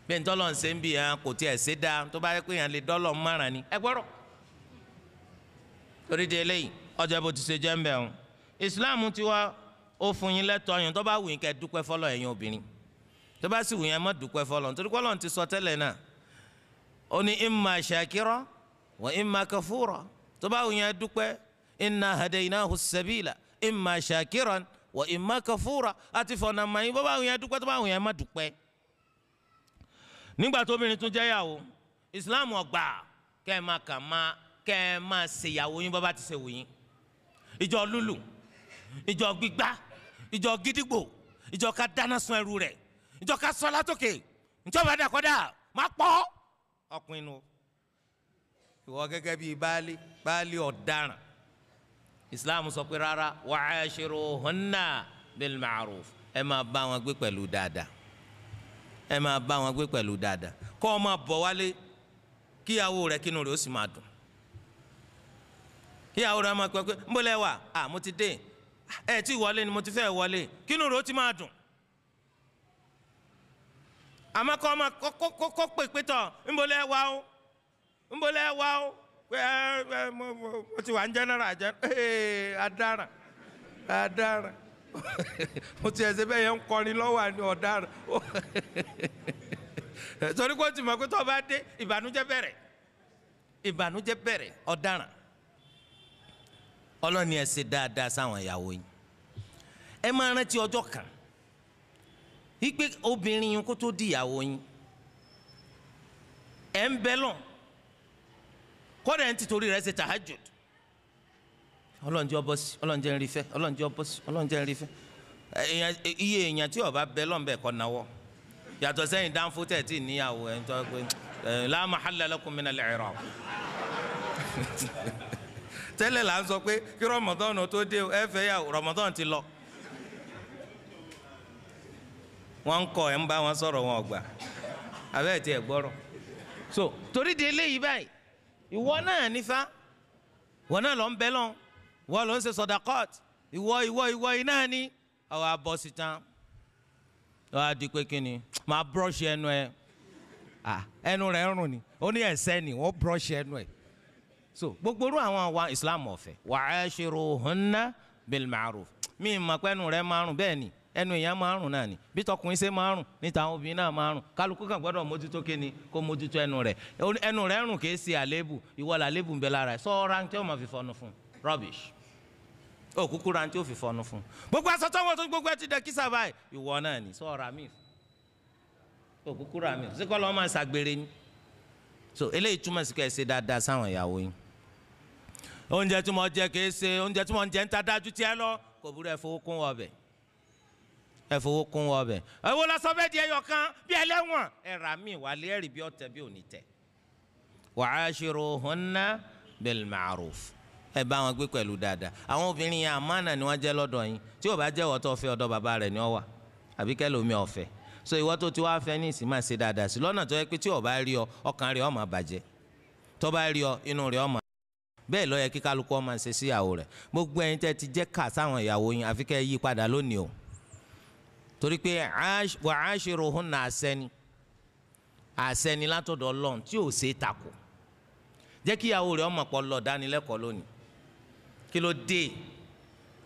Bí n tọ́lọ́ ń ṣe ń bì yẹn kò tiẹ̀ ṣe dáa, tó bá yẹ pé yẹn lè dọ́lọ̀ márùn ni. Ẹ gbọ́rọ̀. Torí di eléyìí, ọjọ́ bó ti ṣe jẹ́ ń bẹ̀ ọ́n. Ìsìláàmù ti wá ó fún yín lẹ́tọ̀ọ́ yín, tó bá wù yín kẹ́ dúpẹ́ fọlọ́ ẹ̀yin obìnrin, tó bá sì wù yín ẹ má dúpẹ́ fọlọ́, nítorí pé Ọlọ́run ti sọ tẹ́lẹ̀ náà, ó ní imma shakira wa imma kafura. Tó bá wù yín dúpẹ́, inna hadaynahu sabila imma shakiran wa imma kafura. Àti fọ̀nà mọ̀ yín, bó bá wù yín dúpẹ́, tó bá wù yín má dúpẹ́. Nígbà tó obìnrin tún jẹ́ yàwó, Ìsìláàmù ó gbà kẹ́ ẹ máa kà máa kẹ́ ẹ máa ṣèyàwó yín bó bá ti ṣe wù yín. Ìjọ lúlù, ìjọ gbígbá, ìjọ gídígbò, ìjọ ká dáná sun ẹrù rẹ̀, ìjọ ká sọ látòkè, ìjọba dàkọ́dà má pọ̀ ọkùnrin nu. Ìwọ gẹ́gẹ́ bíi baálé, baálé ọ̀daràn. Islam sọ pé rárá, wa'ashiruhunna bil ma'ruf, ẹ máa bá wọn gbé pẹ̀lú dáadáa, ẹ máa bá wọn gbé pẹ̀lú dáadáa. Kọ́ ọ máa bọ̀ wálé kíyàwó rẹ̀ kínú rẹ̀ ó sì máa dùn. Kíyàwó rẹ̀ máa pẹ́ pé ń bọ́lẹ̀ wà, à mo ti dé, ẹ tí wọlé ni mo ti fẹ́ wọlé, kínú rẹ̀ ó ti máa dùn. Àmọ́ kọ́ ọ máa kọ́ pè pé tọ̀ ń bọ́lẹ̀ wà ó, ń bọ́lẹ̀ wà ó, pé ẹ ẹ mo ti wà ń jẹ́nẹ́rà jẹ́ ẹ adára adára mo ti ẹsẹ̀ bẹ́ẹ̀ yẹn ń kọrin lọ́wọ́ àní ọ̀daràn. Torí kó ti mọ̀ pé tó bá dé ìbànújẹ́ bẹ̀rẹ̀, ìbànújẹ́ bẹ̀rẹ̀, ọ̀daràn. Ọlọ́ni ẹ ṣe dáadáa sáwọn ìyàwó yín. Ẹ máa rántí ọjọ́ kan wípé obìnrin yín kó tó di ìyàwó yín, ẹ ń bẹ lọ, kọ́dà ẹ̀ ń tìtorí rẹ̀ ṣe tahajjud. Ọlọ́njẹ́ ọbọ̀ sí, ọlọ́njẹ́ ń rí fẹ́, ọlọ́njẹ́ ọbọ̀ sí, ọlọ́njẹ́ ń rí fẹ́. Iye èèyàn tí ó bá bẹ lọ́nbẹ̀ kọ́ náwọ́. Yàtọ̀ sẹ́yìn dánfó tẹ̀ tí níyàwó ẹ̀ ń tọ́ pé la mahalla lakum min al-i'rab. Tẹ́lẹ̀ là ń sọ pé kí Ramadan tó dé ẹ fẹ́ yà, Ramadan ti lọ. Wọ́n ń kọ́ ẹ̀ ń bá wọn sọ̀rọ̀ wọn ọ̀gbà. Abẹ́ ẹ̀ tí ẹ̀ gbọ́rọ̀. So torí di eléyìí báyìí, ìwọ náà nífa, ìwọ náà lọ ń bẹ lọ, ìwọ ló ń ṣe sọdakọt, ìwọ ìwọ ìwọ iná ni àwọn abọ́ sí tán. Wọ́n á di pé kí ni máa búrọ́ọ̀ṣì ẹnu ẹ, Ẹnu rẹ̀ ń rùn ni, ó ní ẹ̀sẹ̀ ni, wọ́n brush ẹnu ẹ̀. So gbogbo irú àwọn wa Islam ọ̀fẹ́. Wa'ashiruhunna bil ma'ruf. Mi mọ̀ pé ẹnu rẹ̀ máa rùn, bẹ́ẹ̀ ni ẹnu èèyàn máa rùn náà ni, bí tọkùnrin ṣe máa rùn níta àwọn obìnrin náà máa rùn. Kálukú kan gbọ́dọ̀ mójútó kíni, kó mójútó ẹnu rẹ̀. Ẹnu rẹ̀ rùn kìí ṣe àléébù, ìwọ làléébù ń bẹ lára ẹ̀. Sọ rántí ó máa fi fọnu fún rubbish. Ó kúkú rántí ó fi fọnu fún. Gbogbo aṣọ tó wọ́n tó gbogbo ẹ ti dẹ kí sábà ẹ̀, ìwọ náà ni sọ ra mí. Ó kúkú ra mí. Ṣé kọ́ lọ́ọ́ máa ṣàgbére ni? So eléyìí túmọ̀ sí kẹ́ ẹ ṣe dáadáa sáwọn ìyàwó yín. Oúnjẹ tí mo jẹ kìí ṣe oúnjẹ tí mo ń jẹ ń ta dájú tiẹ̀ lọ, kò burú, ẹ fowó kún ọbẹ̀. Ẹ fowó kún ọbẹ̀. Ẹ wo lọ sọ bẹ́ẹ̀ di ẹyọ kan bí ẹlẹ́wọ̀n. Ẹ rà mí wálé, ẹ̀rì bí ọ̀tẹ̀ bí òní tẹ̀. Wa'ashiruhunna bil ma'ruf. Ẹ bá wọn gbé pẹ̀lú dáadáa. Àwọn obìnrin yẹn àmánà ni wọ́n jẹ́ lọ́dọ̀ yín. Tí ò bá jẹ́ ìwọ tó fẹ́, ọ̀dọ̀ bàbá rẹ̀ ni ó wà, àbí kẹ́lòmíì ó fẹ́. So ìwọ tó ti wá fẹ́ ní ìsìn máa ṣe dáadáa sí lọ́nà tó yẹ pé tí ò bá rí ọ, ọkàn rẹ̀ ó máa bàjẹ́. Tó bá rí ọ, inú rẹ̀ ó máa. Bẹ́ẹ̀ ló yẹ kí kálukú ó máa ṣe sí ìyàwó rẹ̀. Gbogbo ẹ̀yin tẹ́ ti jẹ́ kà sáwọn ìyàwó yín, àfi kẹ́ ẹ yí padà lónìí o. Torí pé wa'ashiruhunna àṣẹni, àṣẹni látọ̀dọ̀ Ọlọ́run tí ò ṣe é takò. Jẹ́ kí ìyàwó rẹ̀ ó mọ̀ pọ̀ lọ dánilẹ́kọ̀ọ́ lónìí. Kí ló dé?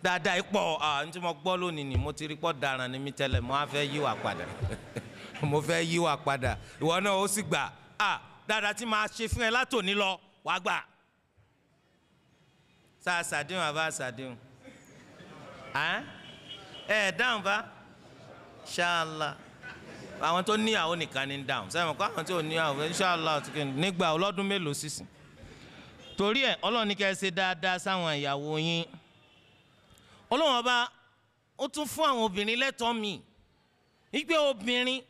Dáadáa ipò, ní tí mo gbọ́ lónìí ni mo ti rí pọ̀ daran ní mi tẹ́lẹ̀, mo á fẹ́ yíwà padà. Mo fẹ́ yíwà padà. Ìwọ náà ó sì gbà. Dáadáa tí màá ṣe fún ẹ látòní lọ, wàá gbà. Sá ṣàdéhùn àbá ṣàdéhùn. Ẹ dáhùn bá. Ṣáàlà. Àwọn tó níyàwó nìkan ní dáhùn. Sẹ́wọ̀n kọ́ àwọn tí ò níyàwó, ṣáàlà nígbà ọlọ́dún mélòó sísìn. Torí ẹ̀ Ọlọ́run ní kẹ́ ẹ ṣe dáadáa sáwọn ìyàwó yín. Ọlọ́run ọba ó tún fún àwọn obìnrin lẹ́tọ̀ọ́ mi. Wípé obìnrin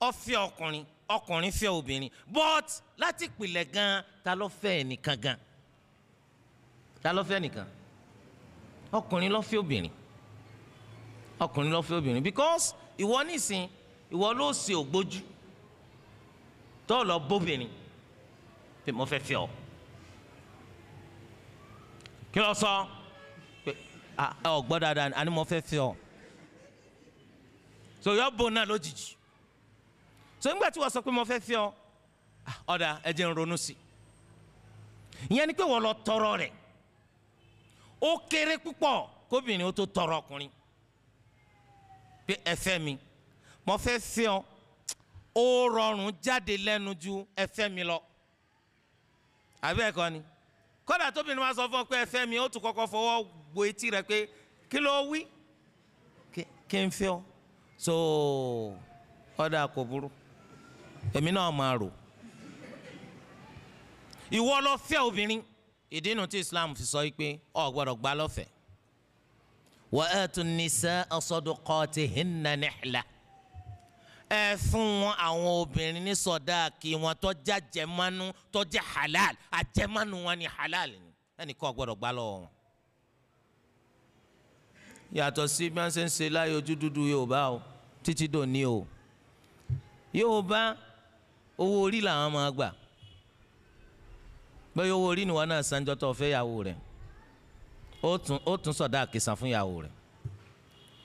ó fẹ́ ọkùnrin, ọkùnrin fẹ́ obìnrin. But láti ìpìlẹ̀ gan, ta ló fẹ́ ẹnìkan gan? Ta ló fẹ́ ẹnìkan? Ọkùnrin ló fẹ́ obìnrin. Ọkùnrin ló fẹ́ obìnrin because ìwọ nísìn, ìwọ ló ṣe ògbójú tó lọ bóbìnrin pé mo fẹ́ fẹ́ ọ. Kí ló sọ? Pé ọ gbọ́ dáadáa, àní mo fẹ́ fẹ́ ọ. So yọ bò náà lójijì. So nígbà tí wọ́n sọ pé mo fẹ́ fẹ́ ọ, ọ̀dà ẹ jẹ́ n ronú sí i. Ìyẹn ni pé wọ́n lọ tọrọ rẹ̀. Ó kéré púpọ̀ kóbìnrin ó tó tọrọ ọkùnrin pé ẹ fẹ́ mi, mo fẹ́ fẹ́ ọ. Ó rọrùn jáde lẹ́nu ju ẹ fẹ́ mi lọ. Àbí ẹ̀kọ́ ni? Kódà tóbìnrin máa sọ fún ọ pé ẹ fẹ́ mi, ó tún kọ́kọ́ fọwọ́ bo etí rẹ pé kí ló wí? Kí n fẹ́ ọ. So ọ̀dà kò burú, èmi náà máa rò. Ìwọ lọ fẹ́ obìnrin. Ìdí nu tí Islam fi sọ pé o gbọ́dọ̀ gbà lọ́fẹ̀ẹ́. Wa atu nisaa sadaqatihinna nihla. Ẹ fún wọn àwọn obìnrin ní sọdáàkì wọn tó jẹ́ àjẹmánu, tó jẹ́ halal. Àjẹmánu wọn ni halal ni, ẹnìkan gbọ́dọ̀ gbà lọ́wọ́ wọn. Yàtọ̀ sí bí wọ́n ṣe ń ṣe láyé ojú dúdú Yorùbá o, títí dòní o. Yorùbá owó orí làwọn máa gbà. Bẹ́ẹ̀ owó orí ni wọn náà sanjọ́ tó fẹ́ yàwó rẹ̀. Ó tún sọdáàkì san fún yàwó rẹ̀.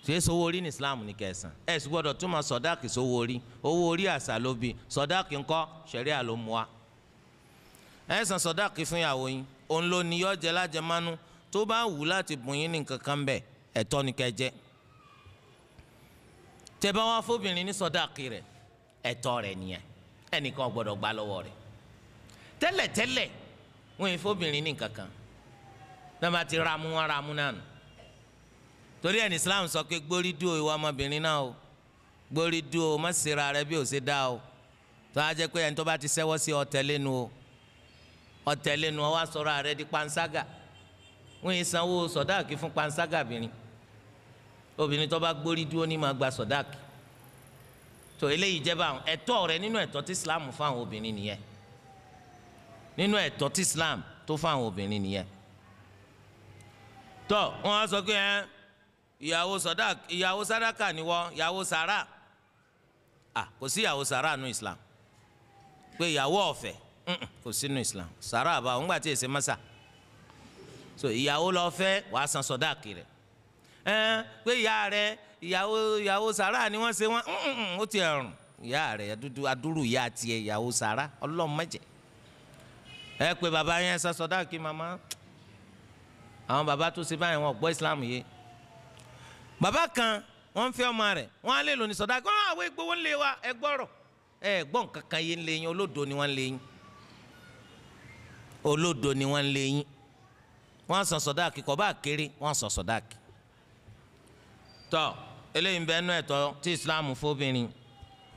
Ṣé sowó orí ní Islam ní kẹsàn? Ẹ sì gbọ́dọ̀ tún máa sọdáàkì sowó orí. Owó orí àṣà ló bí, sọdáàkì ńkọ́ ṣẹ̀ríà ló mú wa. Ẹ san sọdáàkì fún ìyàwó yín, òun ló ní yọ jẹ lájẹmánú. Tó bá wù láti bùn yín ní nǹkan kan bẹ̀, ẹ̀tọ́ ni kẹ́ jẹ. Tẹ́ bá wá fóbìnrin ní sọdáàkì rẹ̀, ẹ̀tọ́ rẹ̀ nìyẹn. Ẹnìkan gbọ́dọ̀ gbà lọ́wọ́ rẹ̀. Tẹ́lẹ̀tẹ́lẹ̀ wọ́n yìí fóbìnrin ní nǹkan kan. Náà bá ti ramú wọn ramú náà nù. Torí ẹni Islam sọ pé gbórí dúró ìwọ ọmọbìnrin náà o, gbórí dúró, má ṣera rẹ bí o ṣe dá o. Tó a jẹ́ pé ẹni tó bá ti ṣẹ́wọ́ sí ọ̀tẹ̀ lẹ́nu o, ọ̀tẹ̀ lẹ́nu ọ wá sọ̀rọ̀ rẹ di panṣágà. Wọ́n yìí sanwó sọ̀dáàkì fún panṣágà bìnrin. Obìnrin tó bá gbórí dúró ní máa gba sọ̀dáàkì. Tó eléyìí jẹ́ báwọn ẹ̀tọ́ rẹ nínú ẹ̀tọ́ tí Islam fún àwọn obìnrin nìyẹn. Nínú ẹ̀tọ́ tí Islam tó fún àwọn obìnrin nìyẹn. Tó wọ́n á sọ pé ẹ ìyàwó sọdáàkì, ìyàwó sàdákà ni wọ́n, ìyàwó sàrà. Kò sí ìyàwó sàrà nù Islam. Pé ìyàwó ọ̀fẹ́ kò sí nù Islam. Sàrà àbá òun gbà tí èsè mọ́sà. So ìyàwó lọ fẹ́, wàá san sọdáàkì rẹ̀. Pé ìyá rẹ̀ ìyàwó sàrà ni wọ́n ṣe wọ́n, ó ti ẹ̀rùn. Ìyá rẹ̀ dúdú adúrú ìyá tiẹ̀ ìyàwó sàrà Ọlọ́run má jẹ́. Ẹ pé bàbá yẹn sọ sọdáàkì màmá. Àwọn bàbá tó ṣe báyìí wọn gbọ́ Islam yìí. Bàbá kan wọ́n ń fẹ́ ọmọ rẹ̀, wọ́n á lè lò ní sọdáàkì. Wọ́n àwọn ìgbowó ń lé wa, ẹ gbọ́rọ̀. Ẹ gbọ́ nǹkan kan yé ń lé yín, olódo ni wọ́n ń lé yín. Olódo ni wọ́n ń lé yín. Wọ́n sọ sọdáàkì kò bá kéré, wọ́n sọ sọdáàkì. Tọ́ eléyìí ń bẹ nú ẹ̀tọ́ tí Islam fóbìnrin,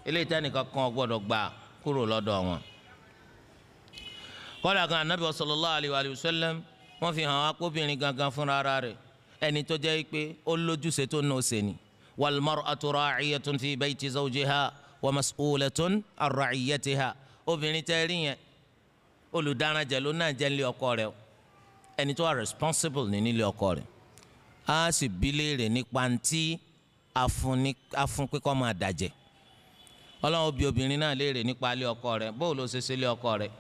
eléyìí tẹ́nìkan kan gbọ́dọ̀ gbà kúrò lọ́dọ̀ wọn. Kọ́dà kan Ànábì sallallahu alayhi wa sallam wọ́n fi hàn wá kóbìnrin gangan fúnra ara rẹ̀ ẹni tó jẹ́ pé ó lójúṣe tó nà ó ṣe ni. Wal mar'atu ra'iyatun fi bayti zawjiha wa mas'ulatun an ra'iyatiha. Obìnrin tẹ́ rí yẹn olùdáranjẹ ló náà jẹ́ nílé ọkọ rẹ̀, ẹni tó wà responsible ní nílé ọkọ rẹ̀. Á sì bí léèrè nípa ntí afún pé kó máa dàjẹ́. Ọlọ́run bí obìnrin náà léèrè nípa ilé ọkọ rẹ̀, bóò ló ṣe ṣe ilé ọkọ rẹ̀,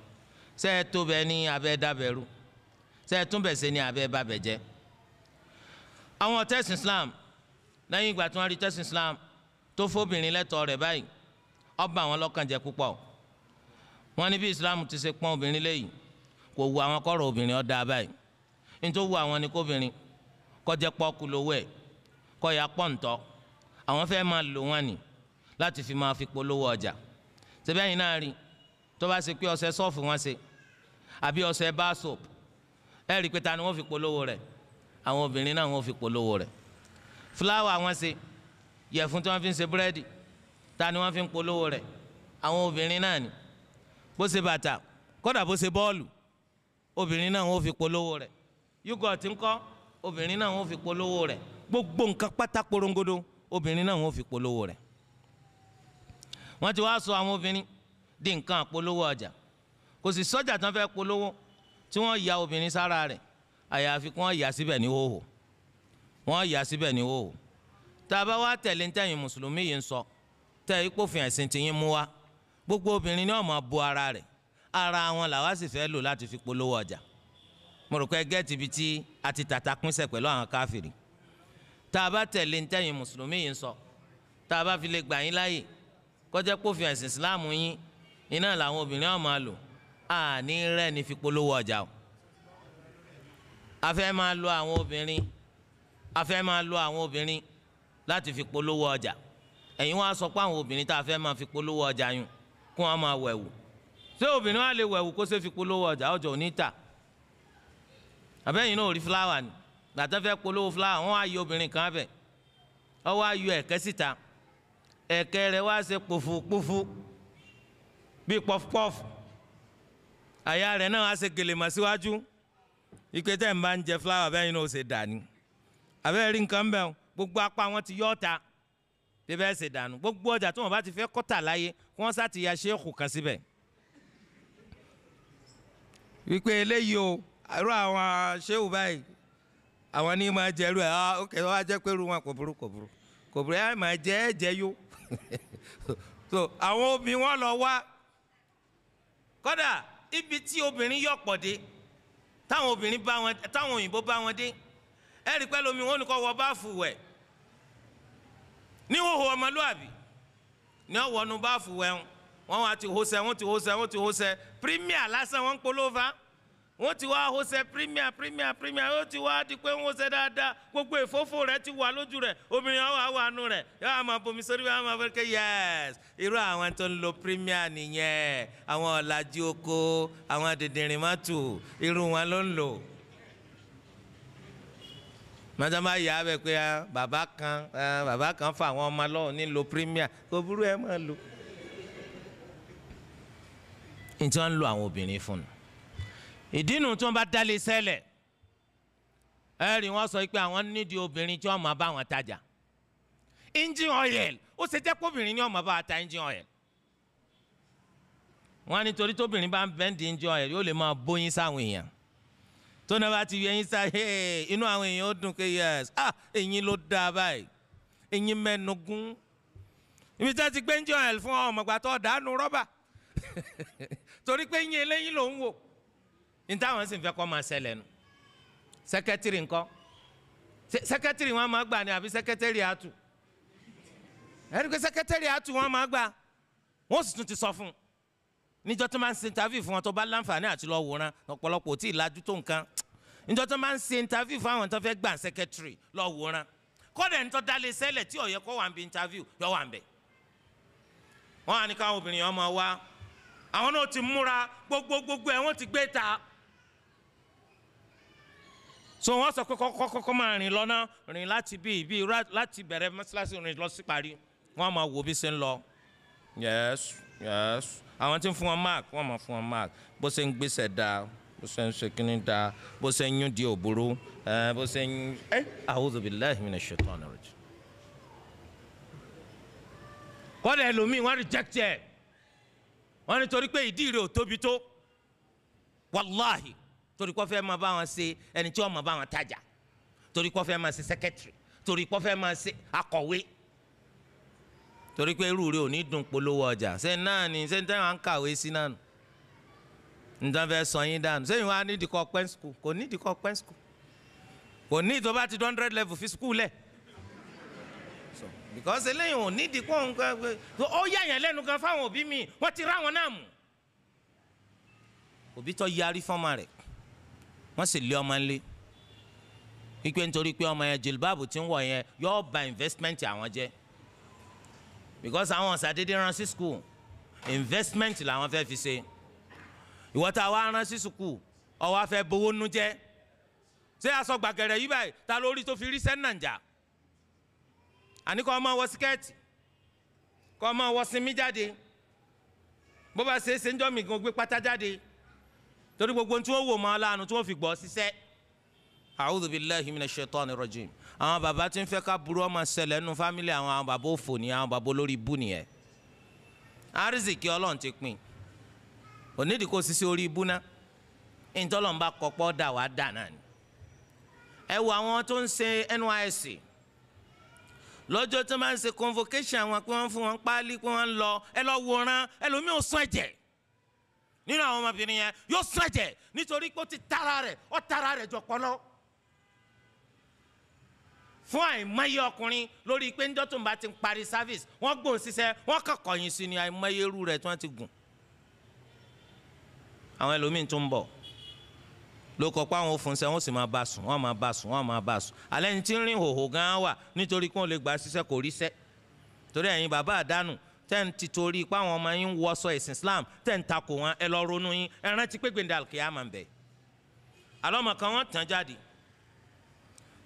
ṣé ẹ tó bẹ ní abẹ́ dábẹ́rú, ṣé ẹ tún bẹ̀ ṣe ní abẹ́ bàbẹ̀ jẹ́. Àwọn tẹ́sán Islam lẹ́yìn ìgbà tí wọ́n rí tẹ́sán Islam tó fóbìnrin lẹ́tọ̀ọ́ rẹ̀ báyìí, ó bà wọ́n lọ́kàn jẹ́ púpọ̀. Wọ́n ní bí Islam ti ṣe pọ́n obìnrin léyìí kò wu àwọn kọ́rọ̀ obìnrin ó dáa báyìí. Nítorí wu àwọn ni kóbìnrin kó jẹ́ pọ́ọ́kú lówó ẹ̀, kó ya pọ́ǹtọ́. Àwọn fẹ́ máa lò wọ́n ni láti fi máa fi polówó ọjà. Ṣebí náà rí tó bá ṣe pé ọṣẹ sọ́ọ̀fù wọn ṣe àbí ọṣẹ bar soap, ẹ rí i pé ta ni wọ́n fi polówó rẹ̀? Àwọn obìnrin náà wọ́n fi polówó rẹ̀. Fúláwà wọn ṣe, yẹ̀fun tí wọ́n fi ń ṣe búrẹ́dì, ta ni wọ́n fi ń polówó rẹ̀? Àwọn obìnrin náà ni. Bó ṣe bàtà, kódà bó ṣe bọ́ọ̀lù, obìnrin náà wọ́n fi polówó rẹ̀. Yúgọ̀tì ńkọ́, obìnrin náà wọ́n fi polówó rẹ̀. Gbogbo nǹkan pátá porongodo, obìnrin náà wọ́n fi polówó rẹ̀. Wọ́n ti wá sọ àwọn obìnrin di nǹkan àpolówó ọjà. Kò sì sọ́jà tán fẹ́ polówó tí wọ́n ya obìnrin sára rẹ̀, àyàfi kí wọ́n yà síbẹ̀ ní hóhò. Wọ́n yà síbẹ̀ ní hóhò. Tá a bá wá tẹ̀lé ntẹ̀yìn mùsùlùmí yìí ń sọ, tẹ̀ ipòfin ẹ̀sìn ti yín mú wá, gbogbo obìnrin ni wọ́n máa bo ara rẹ̀. Ara wọn làwa sì fẹ́ lò láti fi polówó ọjà. Mo rò pé gẹ́ẹ̀tì ibi tí a ti tàta pínṣẹ̀ pẹ̀lú àwọn káfìrí. Tá a bá tẹ̀lé ntẹ̀yìn mùsùlùmí yìí ń sọ, tá a bá fi lè gbà yín láàyè kọjá pófin ẹ̀sìn ìsìláàmù yín iná làwọn obìnrin ọ̀ máa lò, àní rẹ̀ ní fi polówó ọjà o. A fẹ́ máa lo àwọn obìnrin, a fẹ́ máa lo àwọn obìnrin láti fi polówó ọjà. Ẹ̀yin wá sọ pé àwọn obìnrin tá a fẹ́ máa fi polówó ọjà yún kó wọn máa wẹ̀wù. Ṣé obìnrin wa lè wẹ̀wù kó ṣe fi polówó ọjà? Ọjà ò ní tà. Àbẹ́yìn náà ò rí fúláwà ni. Gbàtà fẹ́ polówó fúláwà, wọ́n á yọ obìnrin kan bẹ̀, ó wá yọ ẹ̀kẹ́ síta, ẹ̀kẹ́ rẹ̀ wá ṣe pòfupòfu bíi pọfupọ́fù, àyà rẹ̀ náà wá ṣe gèlèmọ̀ síwájú. Ike tẹ́ ń bá ń jẹ fúláwà bẹ́ẹ̀ ni ó ṣe dànù. Àbẹ́rẹ́ rí nǹkan bẹ́ẹ̀, gbogbo apá wọn ti yọ ọ́ta bí bẹ́ẹ̀ ṣe dànù. Gbogbo ọjà tí wọ́n bá ti fẹ́ kọ́tà láyé, kí wọ́n sá ti ya ṣéèkù kan síbẹ̀. Wípé eléyìí o, irú àwọn ṣéèkù báyìí, àwọn ní máa jẹ irú ẹ̀, ah ok, wọ́n á jẹ́ pé irú wọn kò burú kò burú kò burú, ẹ̀ máa jẹ ẹ̀ jẹ yó. So àwọn obìnrin wọn lọ wá. Kódà ibi tí obìnrin yọ̀ pọ̀ dé, táwọn obìnrin bá wọn, táwọn òyìnbó bá wọn dé, ẹ rí pẹ́ lómi wọn ní kó wọ báàfù wẹ̀ ní hóhó ọmọlúàbí ní ọ̀wọ́nu báàfù wẹ̀ wọn wá ti hósẹ́, wọ́n ti hósẹ́, wọ́n ti hósẹ́ premier lásán wọ́n ń polówó, wọ́n ti wá hósẹ́ premier premier premier, ó ti wá di pé ń hósẹ́ dáadáa, gbogbo ìfófó rẹ̀ ti wà lójú rẹ̀, obìnrin wọn wà nù rẹ̀, yóò máa bomi sórí wọn máa fẹ́ kẹ́ yẹ́s. Irú àwọn tó ń lo premier nìyẹn, àwọn ọ̀làjú oko, àwọn dìndìnrín mọ́tò, irú wọn ló ń lò. Mọ́tò máa yà á bẹ̀ pé bàbá kan bàbá kan fa àwọn ọmọ lọ́wọ́ ní lo premier, kò burú ẹ máa lò. Ní tí wọ́n ń lo àwọn obìnrin fún un. Ìdí nu tí wọ́n bá dálé sẹ́lẹ̀, ẹ rí wọ́n sọ pé àwọn nídìí obìnrin tí wọ́n máa bá wọn tajà. Engine oil, ó ṣe jẹ́ pé obìnrin ni wọ́n máa bá wọn ta engine oil. Wọ́n á nítorí tóbìnrin bá ń bẹ́ǹdì engine oil yóò lè máa bóyin sáwọn èèyàn. Tó náà bá ti yẹ eyín sá, inú àwọn èèyàn ó dùn pé yes, ah eyín ló dáa báyìí, eyín mẹ́nu gún. Ibi tí wọ́n ti gbé engine oil fún ọmọ ìgbà tó dànù rọ́bà torí pé eyín eléyín ló ń wò. Ní táwọn sì ń fẹ́ kọ́ máa ṣẹlẹ̀ nu. Sẹ́kẹ́tìrì ńkọ́? Sẹ́kẹ́tìrì wọn máa gbà ní àbí sẹ́kẹ́tìrì àtù? Ẹni pé sẹ́kẹ́tìrì àtù wọn máa gbà. Wọ́n sì tún ti sọ fún un níjọ́ tó máa ń ṣe interview fún wọn tó bá láǹfààní àti lọ wòran, ọ̀pọ̀lọpọ̀ ò tí ì lajú tó nǹkan. Níjọ́ tó máa ń ṣe interview fún àwọn tó fẹ́ gbà secretary lọ wòran, kọ́dà ní tó dálé sẹ́lẹ̀ tí ó yẹ kó wà ń bí interview yọ wà ń bẹ̀. Wọ́n á ní káwọn obìnrin yẹn máa wá, àwọn náà ti múra gbogbogbò ẹ̀ wọ́n ti gbé ta. So wọ́n sọ pé kọ́kọ́ máa rìn lọ́nà, rìn láti bí ibi láti bẹ̀rẹ̀ mọ́ṣáláṣí rìn lọ sí parí, wọ́n máa wò bí ṣe ń lọ. Yes, yes. Àwọn tí ń fún wọn mark, wọ́n máa fún wọn mark. Bó ṣe ń gbèsè dáa, bó ṣe ń ṣe kínní dáa, bó ṣe ń yún di òbúrú, bó ṣe ń a'udhu billahi minash shaitani rajim. Kọ́dà ẹlòmíì wọ́n reject ẹ̀, wọ́n ní torí pé ìdí rẹ̀ ò tóbi tó. Wàláhì, torí kó fẹ́ máa bá wọn ṣe ẹni tí wọ́n máa bá wọn tajà, torí kó fẹ́ máa ṣe secretary, torí kó fẹ́ máa ṣe akọ̀wé, torí pé irú rẹ̀ ò ní dùn polówó ọjà. Ṣé náà ni ṣé táwọn ń kàwé sí náà nù nítorí fẹ́ sọ yín dànù? Ṣé ìwà nídìí kọ́ pẹ́ skul? Kò nídìí kọ́ pẹ́ skul, kò ní tó bá ti 100 level fi skul lẹ̀. So because eléyìí ò nídìí kó ń gbẹ ó yà yẹn lẹ́nu gan fáwọn òbí mi, wọ́n ti ráwọn náà mú. Òbí tó yarí fọ́mọ rẹ̀, wọ́n sì lé ọmọ ńlé wípé nítorí pé ọmọ yẹn jìlbáàbù tí ń wọ̀ yẹn yóò ba investment àwọn jẹ́, because àwọn ọ̀sàdédé rán sí school, investment làwọn fẹ́ fi ṣe. Ìwọ tá a wá rán sí school, ó wá fẹ́ bowó nú jẹ́. Ṣé aṣọ gbàgẹ̀rẹ̀ yìí báyìí ta lórí tó fi rí sẹ́nàjà? Àní kọ́ ọmọ wọ síkẹ́ẹ̀tì, kọ́ ọmọ wọ sinmi jáde, bó bá ṣe é ṣe ń jọ́ mi gan gbé pátá jáde, torí gbogbo tí wọ́n wò mọ́ aláàánú tí wọ́n fi gbọ́ ṣiṣẹ́. A'udhu billahi minash shaitani rajim. Àwọn bàbá tí ń fẹ́ ká burú ọmọ ṣẹlẹ̀ nínú fámílì àwọn, àwọn bàbá òfò ni, àwọn bàbá olórí ibú nìyẹn. Àrísìkí Ọlọ́run ti pín, onídìí kò ṣiṣẹ́ orí ibú ná, ìtọ́lọ́run bá kọ́pọ́ dà wá dà náà ni. Ẹ wo àwọn tó ń ṣe NYSC lọ́jọ́ tó máa ń ṣe convocation àwọn pé wọ́n fún wọn páálí pé wọ́n ń lọ, ẹ lọ wòran, ẹlòmíì ò sún ẹ̀jẹ̀ nínú àwọn ọmọbìnrin yẹn, yóò sún ẹ̀jẹ̀ nítorí pé ó ti tara rẹ̀, ó tara rẹ̀ jọ pọ̀lọ́. Fún àìmọye ọkùnrin lórí pé níjọ́ tó ń bá ti ń parí service wọ́n gbóhùn ṣiṣẹ́, wọ́n kàn kọ̀yìn sí ni, àìmọye irú rẹ̀ tí wọ́n ti gùn. Àwọn ẹlòmíín tó ń bọ̀ ló kọ pé àwọn òfúnṣẹ́ wọ́n sì máa bá sùn, wọ́n máa bá sùn, wọ́n máa bá sùn. Alẹ́ ní tí ń rìn hòhò gan-an wà nítorí kí wọ́n lè gbà ṣiṣẹ́ kò ríṣẹ́. Torí ẹ̀yin bàbá àdánù tẹ́ ń ti torí pé àwọn ọmọ yín wọṣọ ẹ̀sìn Islam tẹ́ ń takò wọn, ẹ lọ ronú yín, ẹ rántí pé gbèǹde àlùkìyámà ń bẹ. Àlọ́mọ kan wọ́n tàn jáde,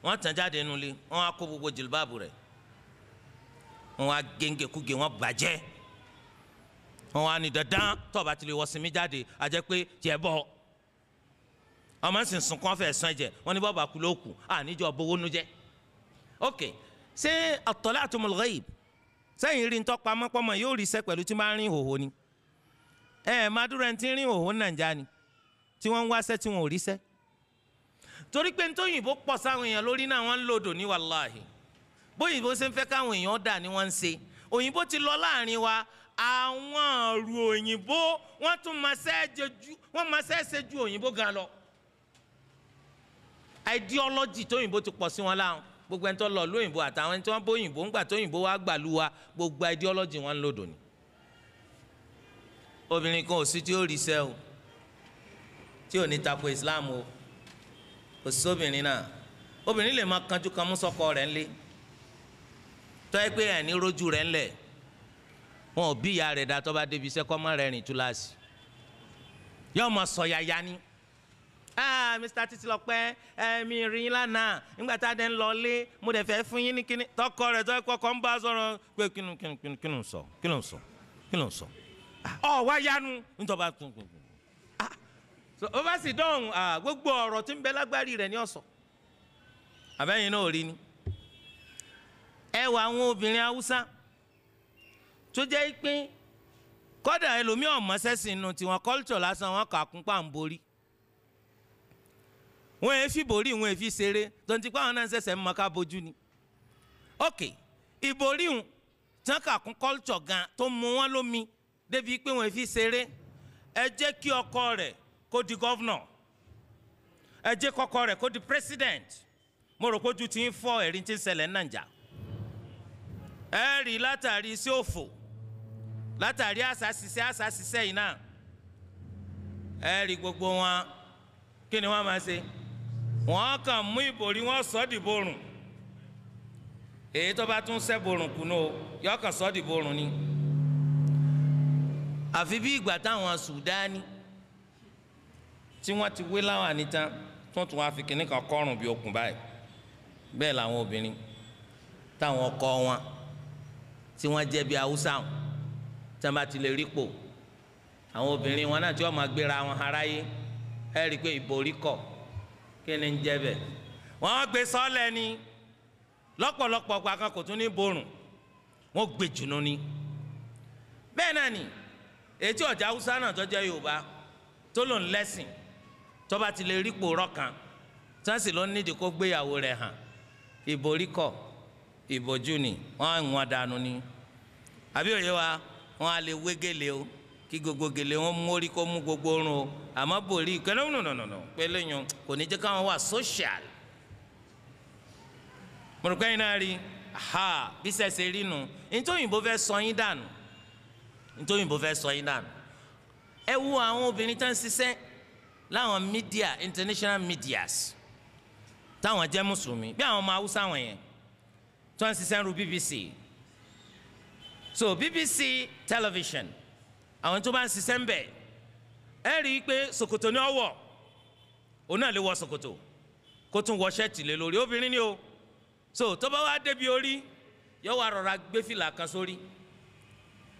wọ́n tàn jáde nulẹ̀, wọ́n á kó gbogbo jìlbáàbù rẹ̀, wọ́n á géńgékúgé, wọ́n bàjẹ́, wọ́n á ní dandan tó bá ti lè wọ sinmi jáde á jẹ́ pé tiẹ̀ bọ̀. Ọmọ sì ń sunkún ọ̀fẹ́ sàn jẹ, wọ́n ní bọ́ọ̀bà kú ló kù, àníjọ bowó nu jẹ́. Ok, ṣé at-tala'tumul ghaib sẹ́yìn rí ntọ́ pamọ́ pọ́mọ yóò rí sẹ́ pẹ̀lú tí máa ń rìn hòhò ni? Ẹ máa dúró ẹni tí ń rìn hòhò Nàìjíríà ni tí wọ́n ń wáṣẹ́ tí wọ́n ò rí sẹ́. Torí pé ntóyìnbó pọ̀ sáwọn èèyàn lórí náà wọ́n ń lòdò ní wàláhì. Bóyìnbó ṣe ń fẹ́ káwọn èèyàn dà ní wọ́n ń ṣe. Òyìnbó ti lọ láàrin wa, àwọn ọ̀rù òyìnbó wọ́n tún máa ṣe ju òyìnbó gan lọ. Ideology tóyìnbó ti pọ̀ sí wọn láwọn, gbogbo ẹni tó lọ lóyìnbó àtàwọn ẹni tí wọ́n bóyìnbó ńgbà tóyìnbó wá gbàlú wa, gbogbo ideology wọn ń lòdò ní. Obìnrin kan ò sí tí ó rí iṣẹ́ o, tí ò ní tako Islam o, kò sí obìnrin náà. Obìnrin lè máa kanjú kan mú sọ́kọ rẹ̀ ńlé, tọ́ ẹ pé ẹ̀ ní rójú rẹ̀ ńlẹ̀, wọn ò bí ìyá rẹ̀ dá tó bá débi iṣẹ́ kọ́ mọ́ rẹ̀ rìn túláàsì, yóò máa sọ yaya ni. Ah, Mr. Títílọpẹ́, mi rí yín lánàá nígbà tá a dẹ̀ ń lọ lé, mo dẹ̀ fẹ́ fún yín ní kíní. Tọkọ rẹ̀ tọ́ ẹ̀kọ́ ń bá sọ̀rọ̀ pé kí ló ń sọ, kí ló ń sọ, kí ló ń sọ. Ọ wá yanu nítorí bá tún tún. Ó bá sì dọ̀hùn, gbogbo ọ̀rọ̀ tí ń bẹ lágbárí rẹ̀ ní ọ̀sọ̀. Àbẹ́yìn náà ò rí ni. Ẹ wà àwọn obìnrin Haúsá tó jẹ́ pé kọ́dà ẹlòmíràn mọ́sẹ́sìn inú tiwọn, culture lásán wọn kà kún pa ń borí. Wọ́n yẹn fi borí, wọ́n yẹn fi ṣeré, tonti pé àwọn náà ṣẹ̀ṣẹ̀ ń mọ ká bójú ni. Ok, ìborí ń tán kà kún culture gan tó mú wọn lómi débi pé wọ́n fi ṣeré. Ẹ jẹ́ kí ọkọ rẹ̀ kó di gọ́vnọ̀, ẹ jẹ́ kọ́kọ́ rẹ̀ kó di president. Mo rò pé ojú ti ń fọ́ ẹ̀rí tí ń ṣẹlẹ̀ ní Nàìjà. Ẹ rí látàrí sí òfò, Látàrí àṣà ṣiṣẹ́ àṣà ṣiṣẹ́ yìí náà, ẹ rí gbogbo wọn, kí ni wọ́n máa ṣe? Wọ́n kàn mú ìbòrí wọn sọ dìborùn. Èyí tó bá tún sẹ́borùn kùnú o, yọ kàn sọ dìborùn ni. Àfi bí ìgbà táwọn Sùdáni tí wọ́n ti wé láwọn àníta tó tún wá fi kinní kan kọ́rùn bí okùn báyìí. Bẹ́ẹ̀ làwọn obìnrin táwọn ọkọ wọn tí wọ́n jẹ́ bí Haúsá wọn tí wọ́n bá ti lè rí pò, àwọn obìnrin wọn náà tí wọ́n máa gbéra wọn aráyé, ẹ rí i pé ìborí kọ̀, kí ni ń jẹ́ bẹ́ẹ̀? Wọ́n gbé sọ́lẹ̀ ni lọ́pọ̀lọpọ̀ ọgbà kan kò tún ní borùn, wọ́n gbé jùnú ni. Bẹ́ẹ̀ náà ni ètí ọ̀jà Haúsá náà tó jẹ́ Yorùbá tó lòún lẹ́sìn, tó bá ti lè rí pò rọ́kan tí wọ́n sì ló nídìí kó gbéyàwó rẹ̀ hàn, ìborí kọ̀, ìbòjú ni, wọ́n ń wọn dànù ni. Àbí òye wa, wọ́n á lè wé gèlè o, kí gbogbo gèlè wọn mórí kó mú gbogbo orun o, àmọ́ borí kẹlẹ́ nùnùnùnù pé lẹ́yìn kò ní jẹ́ káwọn wà social. Mo rò pé yín náà rí ha bí sẹ́sẹ̀ rí nu, nítorí òyìnbó fẹ́ sọ yín dànù, nítorí òyìnbó fẹ́ sọ yín dànù. Ẹ wo àwọn obìnrin tó ń ṣiṣẹ́ láwọn media, international medias, táwọn jẹ́ mùsùlùmí bí àwọn ọmọ Haúsá wọn yẹn tó ń ṣiṣẹ́ ru BBC. So BBC television, àwọn tó bá ń ṣiṣẹ́ ń bẹ̀, ẹ rí i pé ṣòkòtò ni ó wọ̀, òun náà lè wọ ṣòkòtò kó tún wọ ṣẹ́ẹ̀tì lé lórí, obìnrin ni o. So tó bá wá débi orí, yóò wá rọra gbé fìlà kan sórí,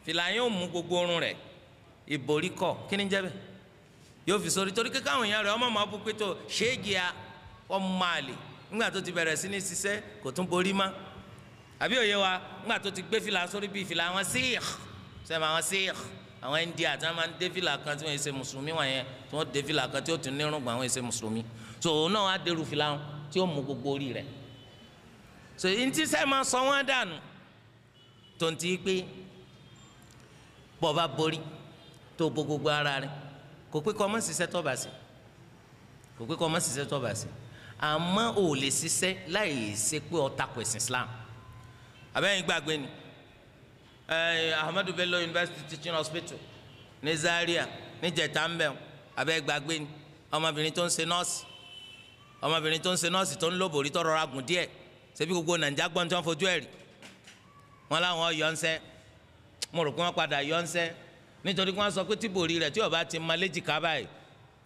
fìlà yẹn ò mú gbogbo orun rẹ̀, ìborí kọ̀, kí ni jẹ́ bẹ́ẹ̀? Yóò fi sórí torí kíkọ́ àwọn èèyàn rẹ̀ ọmọ máa bú pé tó ṣéèjì a ọmọ àlè nígbà tó ti bẹ̀rẹ̀ sí ní ṣiṣẹ́ kò tún borí mọ́. Àbí òye wa, nígbà tó ti gbé fìlà sórí bíi fìlà àwọn Sikh, sẹ́mi àwọn Sikh, àwọn India tí wọ́n máa ń dé fìlà kan tí wọ́n ṣe mùsùlùmí wọn yẹn, tí wọ́n dé fìlà kan tí ó tún nírùngbọ̀n àwọn ṣe mùsùlùmí. So òun náà wá dérú fìlà wọn tí ó mú gbogbo orí rẹ̀. So ntí sẹ́ máa sọ wọ́n dànù tó ń ti pé bọ́ bá borí tó bo gbogbo ara rẹ̀, kò pé kọ́ ọmọ ṣiṣẹ́ tó bá ṣe, kò pé kọ́ ọmọ ṣiṣẹ́ tó bá ṣe, àmọ́ ò lè ṣiṣẹ́ láì ṣe pé ó tako ẹ̀sìn Islam. Abẹ́yìn gbàgbé ni Ahmadu Bello University Teaching Hospital ní Zaria níjẹta ń bẹ̀, abẹ́yìn gbàgbé ni ọmọbìnrin tó ń ṣe nọ́ọ̀sì, ọmọbìnrin tó ń ṣe nọ́ọ̀sì tó ń lóbòrí tó rọra gùn díẹ̀, ṣebí gbogbo Nàìjíríà gbọ́n tí wọ́n fojú ẹ̀ rí, wọn láwọn yọ ń sẹ́, mo rò pé wọ́n padà yọ ń sẹ́ nítorí wọ́n sọ pé tíbòrí rẹ̀ tí ó bá ti ma léjìká báyìí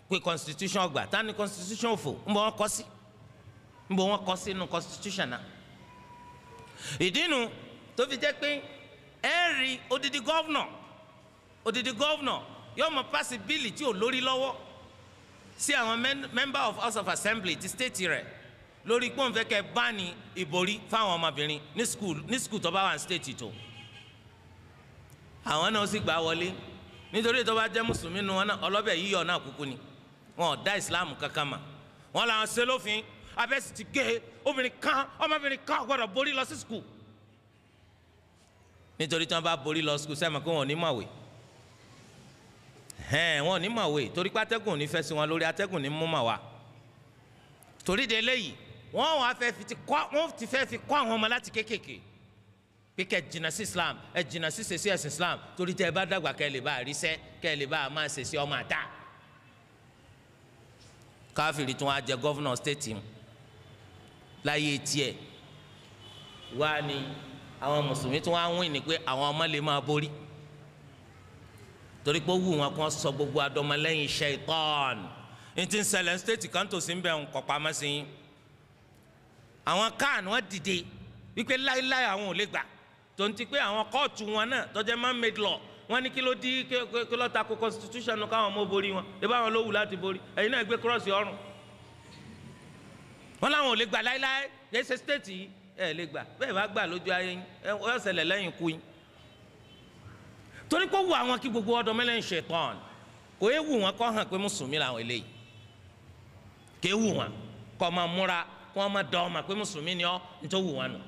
pé constitution gbà, tá ni constitution òfò ń bọ̀ wọ́n kọ́ sí, ń bọ̀ wọ́n kọ́ sínú constitution náà. Ìdínú tó fi jẹ́ pé ẹ rí odidi gọ́vnọ̀, odidi gọ́vnọ̀ yóò mọ pàṣẹ bíìlì tí ò lórí lọ́wọ́ sí àwọn member of House of Assembly ti state rẹ̀ lórí pọ́ǹfẹ́ kẹ́ bá ní ìborí fáwọn ọmọbìnrin ní school, ní school tó bá wà ní state tó, àwọn náà sì gbà wọlé nítorí tó bá jẹ́ mùsùlùmí nu wọn náà ọlọ́bẹ̀ yíyọ náà kúkú ni, wọn ò dá ìsìláàmù kankan mà, wọn làwọn ṣe lófin abẹ́sì ti gé obìnrin kan, ọmọbìnrin kan gbọ́dọ̀ borí lọ sí skul, nítorí tí wọ́n bá borí lọ skul sẹ́mi pé wọn ò ní mọ̀wé, wọn ò ní mọ̀wé torí pé atẹ́gùn ò ní fẹ́ sí wọn lórí, atẹ́gùn ní mú mà wá. Torí de eléyìí wọ́n wàá fẹ́ fi ti kọ́, wọ́n ti fẹ́ fi kọ́ àwọn ọmọ láti kéékèèké pé kẹ́ jìnnà sí Islam, ẹ jìnnà sí ṣèṣe ẹ̀sìn Islam, torí tẹ́ ẹ bá dàgbà kẹ́ lè bá àríṣẹ́, kẹ́ lè bá a máa ṣèṣe ọmọ àdá. Káfíìrì tí wọ́n á jẹ gọ́vnọ̀ stéètì láyé tiẹ̀ wá ní àwọn mùsùlùmí tí wọ́n á wìn ní pé àwọn ọmọ lè máa borí torí pé ó wù wọn kó sọ gbogbo adọmọlẹ́yìn ṣaitan. Ní ti ń ṣẹlẹ̀ stéètì kan tó sí ń bẹ̀ ń kọ̀ pamọ́ sí i. Àwọn kan wọ́n dìde wípé láéláé àwọn ò lè gbà, tó ń ti pé àwọn kóòtù wọn náà tó jẹ́ man made law, wọ́n ní kí ló dí kí ló tako constitution káwọn ọmọ borí wọn, ebá wọn ló wù láti borí, ẹ̀yin náà gbé kírọ́ọ̀sì ọrùn. Wọ́n láwọn ò lè gbà láéláé, kì í ṣe stéètì yìí ẹ lè gbà, bẹ́ẹ̀ bá gbà lójú ayé yín ẹ yọ ṣẹlẹ̀ lẹ́yìn ikú yín. Torí pé ó wù àwọn kí gbogbo ọdọ mẹ́lẹ̀ ń ṣaitan, kò é wù wọn kọ́ hàn pé mùsùlùmí làwọn eléyìí, kò é wù wọn kọ́ máa múra kó máa dán ọmọ pé mùsùlùmí ni ọ́, nítorí wù wọn nù.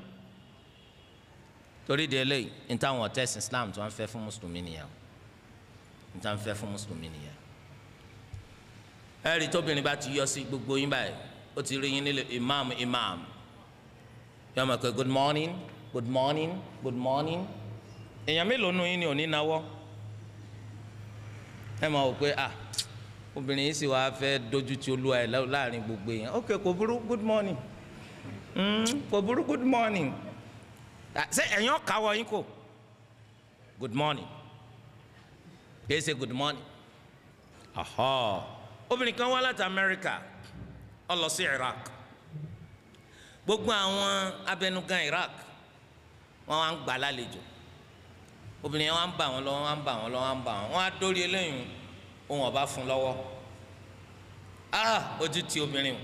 Torí de eléyìí ní táwọn ọ̀tẹ́sìn Islam tí wọ́n fẹ́ fún mùsùlùmí nìyẹn, ní táwọn fẹ́ fún mùsùlùmí nìyẹn. Ẹ̀rí tóbìnrin bá ti yọ sí gbogbo yín báyìí, ó ti rí yín nílé imam imam, yóò máa pè good morning, good morning, good morning. Èèyàn mélòó nù yín ni òní náwó? Ẹ máa wò pé ah, obìnrin yìí sì wá fẹ́ dojú ti olúwa ẹ̀ láàrin gbogbo èèyàn. Ok, kò burú, good morning. Kò burú, good morning. Ṣé ẹ̀yin ọ̀kàwọ̀ yín kò? Good morning. Kì í ṣe good morning. Obìnrin kan wá láti Amẹ́ríkà, ó lọ sí Iraq. Gbogbo àwọn abẹnugan Iraq wọ́n wá ń gbà lálejò. Obìnrin yẹn wá ń bà wọ́n lọ, wọ́n wá ń bà wọ́n lọ, wọ́n wá ń bà wọ́n. Wọ́n á dórí eléyìí, ohun ọba fún lọ́wọ́. Ah, ojú ti obìnrin o.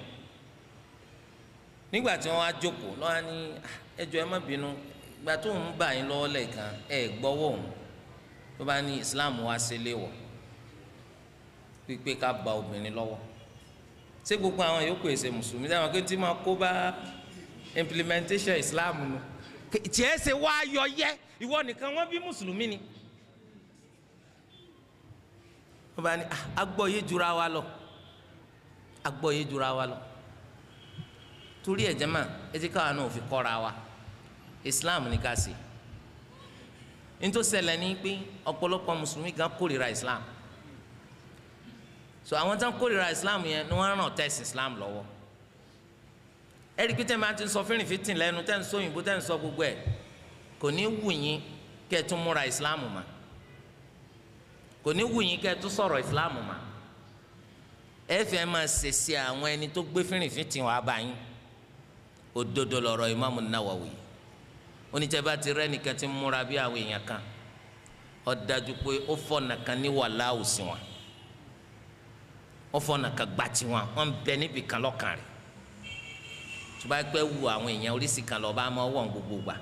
Nígbà tí wọ́n á jókòó lọ́wọ́ ní ẹ jọ̀ọ́ ẹ má bínú, ìgbà tó ń bà yín lọ́wọ́ lẹ́ẹ̀kan ẹ gbọ́wọ́ òun. Tó bá ní Islam wá ṣe léwọ̀ pípé ká ba obìnrin lọ́wọ́. Ṣé gbogbo àwọn yòókù ẹ̀sẹ̀ mùsùlùmí dáhùn pé tí máa kó bá implementation Islam nu? Tiẹ̀ ṣe wá yọ yẹ, ìwọ nìkan wọ́n bí mùsùlùmí ni. Wọ́n bá ní agbọ́yé jura wa lọ, agbọ́yé jura wa lọ. Torí ẹ̀ jẹ́mà, ẹ jẹ́ káwa náà fi kọ́ra wa. Islam ní ká ṣe. Nítorí ṣẹlẹ̀ ní pé ọ̀pọ̀lọpọ̀ mùsùlùmí gan kórìíra Islam. So àwọn tán kórìíra Islam yẹn ni wọ́n ràn tẹ̀sìn Islam lọ́wọ́. Ẹ̀rí pé tẹ́ máa ti sọ fínrìnfínntìn lẹ́nu, tẹ́ ń sọ òyìnbó, tẹ́ ń sọ gbogbo ẹ̀, kò ní wù yín kẹ́ ẹ tún múra Islam mà. Kò ní wù yín kẹ́ ẹ tún sọ̀rọ̀ Islam mà. Ẹ fẹ́ máa ṣèṣe àwọn ẹni tó gbé fínrìnfínntìn wá bá yín. Òdodo lọ̀rọ̀ Imam Nawawi. Oníjẹba ti rẹ́ nìkan ti múra bí àwọn èèyàn kan, ó dájú pé ó fọ̀nà kan ní wàhálà òsì wọn, ó fọ̀nà kan gbà tiwọn, wọ́n ń bẹ níbi kan lọ́kàn rẹ̀. Tó bá pẹ́ wu àwọn èèyàn oríṣi kan lọ́ọ́ bá máa wọ̀n gbogbo gbà,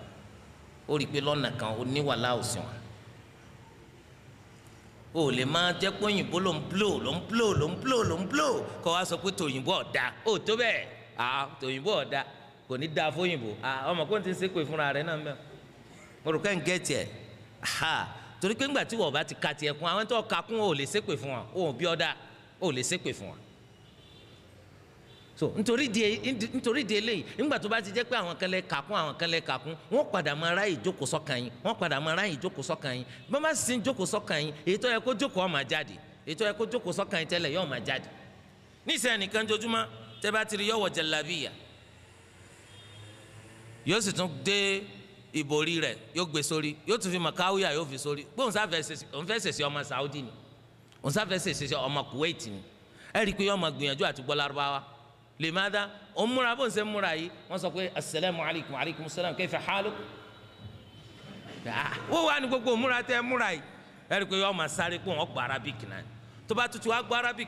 ó rí i pé lọ́nà kan ó ní wàhálà òsì wọn. O lè máa jẹ́ pé òyìnbó ló ń blow ló ń blow ló ń blow ló ń blow kọ́ wa sọ pé tòyìnbó ọ̀dà, ó tó bẹ́ẹ̀, à tòyìnbó ọ̀dà kò ní dáa fóyìnbó. Ọmọ kò tí ń ṣépè fúnra rẹ̀ náà mẹ́. Mo rò pé ń gẹ́tì ẹ̀ ha, torí pé ńgbà tí wọ́n bá ti ka tiẹ̀ kún, àwọn tó ka kún ò lè ṣépè fún wọn, ò bí ọ́dà ò lè ṣépè fún wọn. So nítorí di eléyìí, ńgbà tó bá ti jẹ́ pé àwọn kan lè kà kún, àwọn kan lè kà kún, wọ́n padà máa ráyè jókòó sọ́kàn yín, wọ́n padà máa ráyè jókòó sọ́kàn yín. Bí wọ́n bá sì ń jókòó sọ́kàn yín, èyí tó yẹ kó jókòó ó máa jáde, èyí tó yẹ kó jókòó sọ́kàn yín tẹ́lẹ̀ yóò máa jáde. Níṣẹ́ nìkan jojúmọ́ tẹ́ bá ti rí yọ̀wọ̀ jẹ̀lábíyà, yóò sì tún dé ìbòrí rẹ̀, yóò gbé sórí, yóò tún fi màkàwíyà yóò fi sórí. Pé òun fẹ́ ṣèṣe ọmọ Saudi ni, òun sáfẹ́ ṣèṣe ọmọ Kuwait ni. Ẹ rí i pé yóò máa gbìyànjú àti gbọ́ Lárúbáwá. Lè má dá òun múra bó ń ṣe múra yìí, wọ́n sọ pé asalaamu alaykum, alaykum salaam, kayfa haaluk. Wọ́n wà ní gbogbo múra tẹ́ múra yìí. Ẹ rí i pé yóò máa sáré pé wọ́n gbọ́ Arabic náà. Tó bá tutù wá gbọ́ Arabic.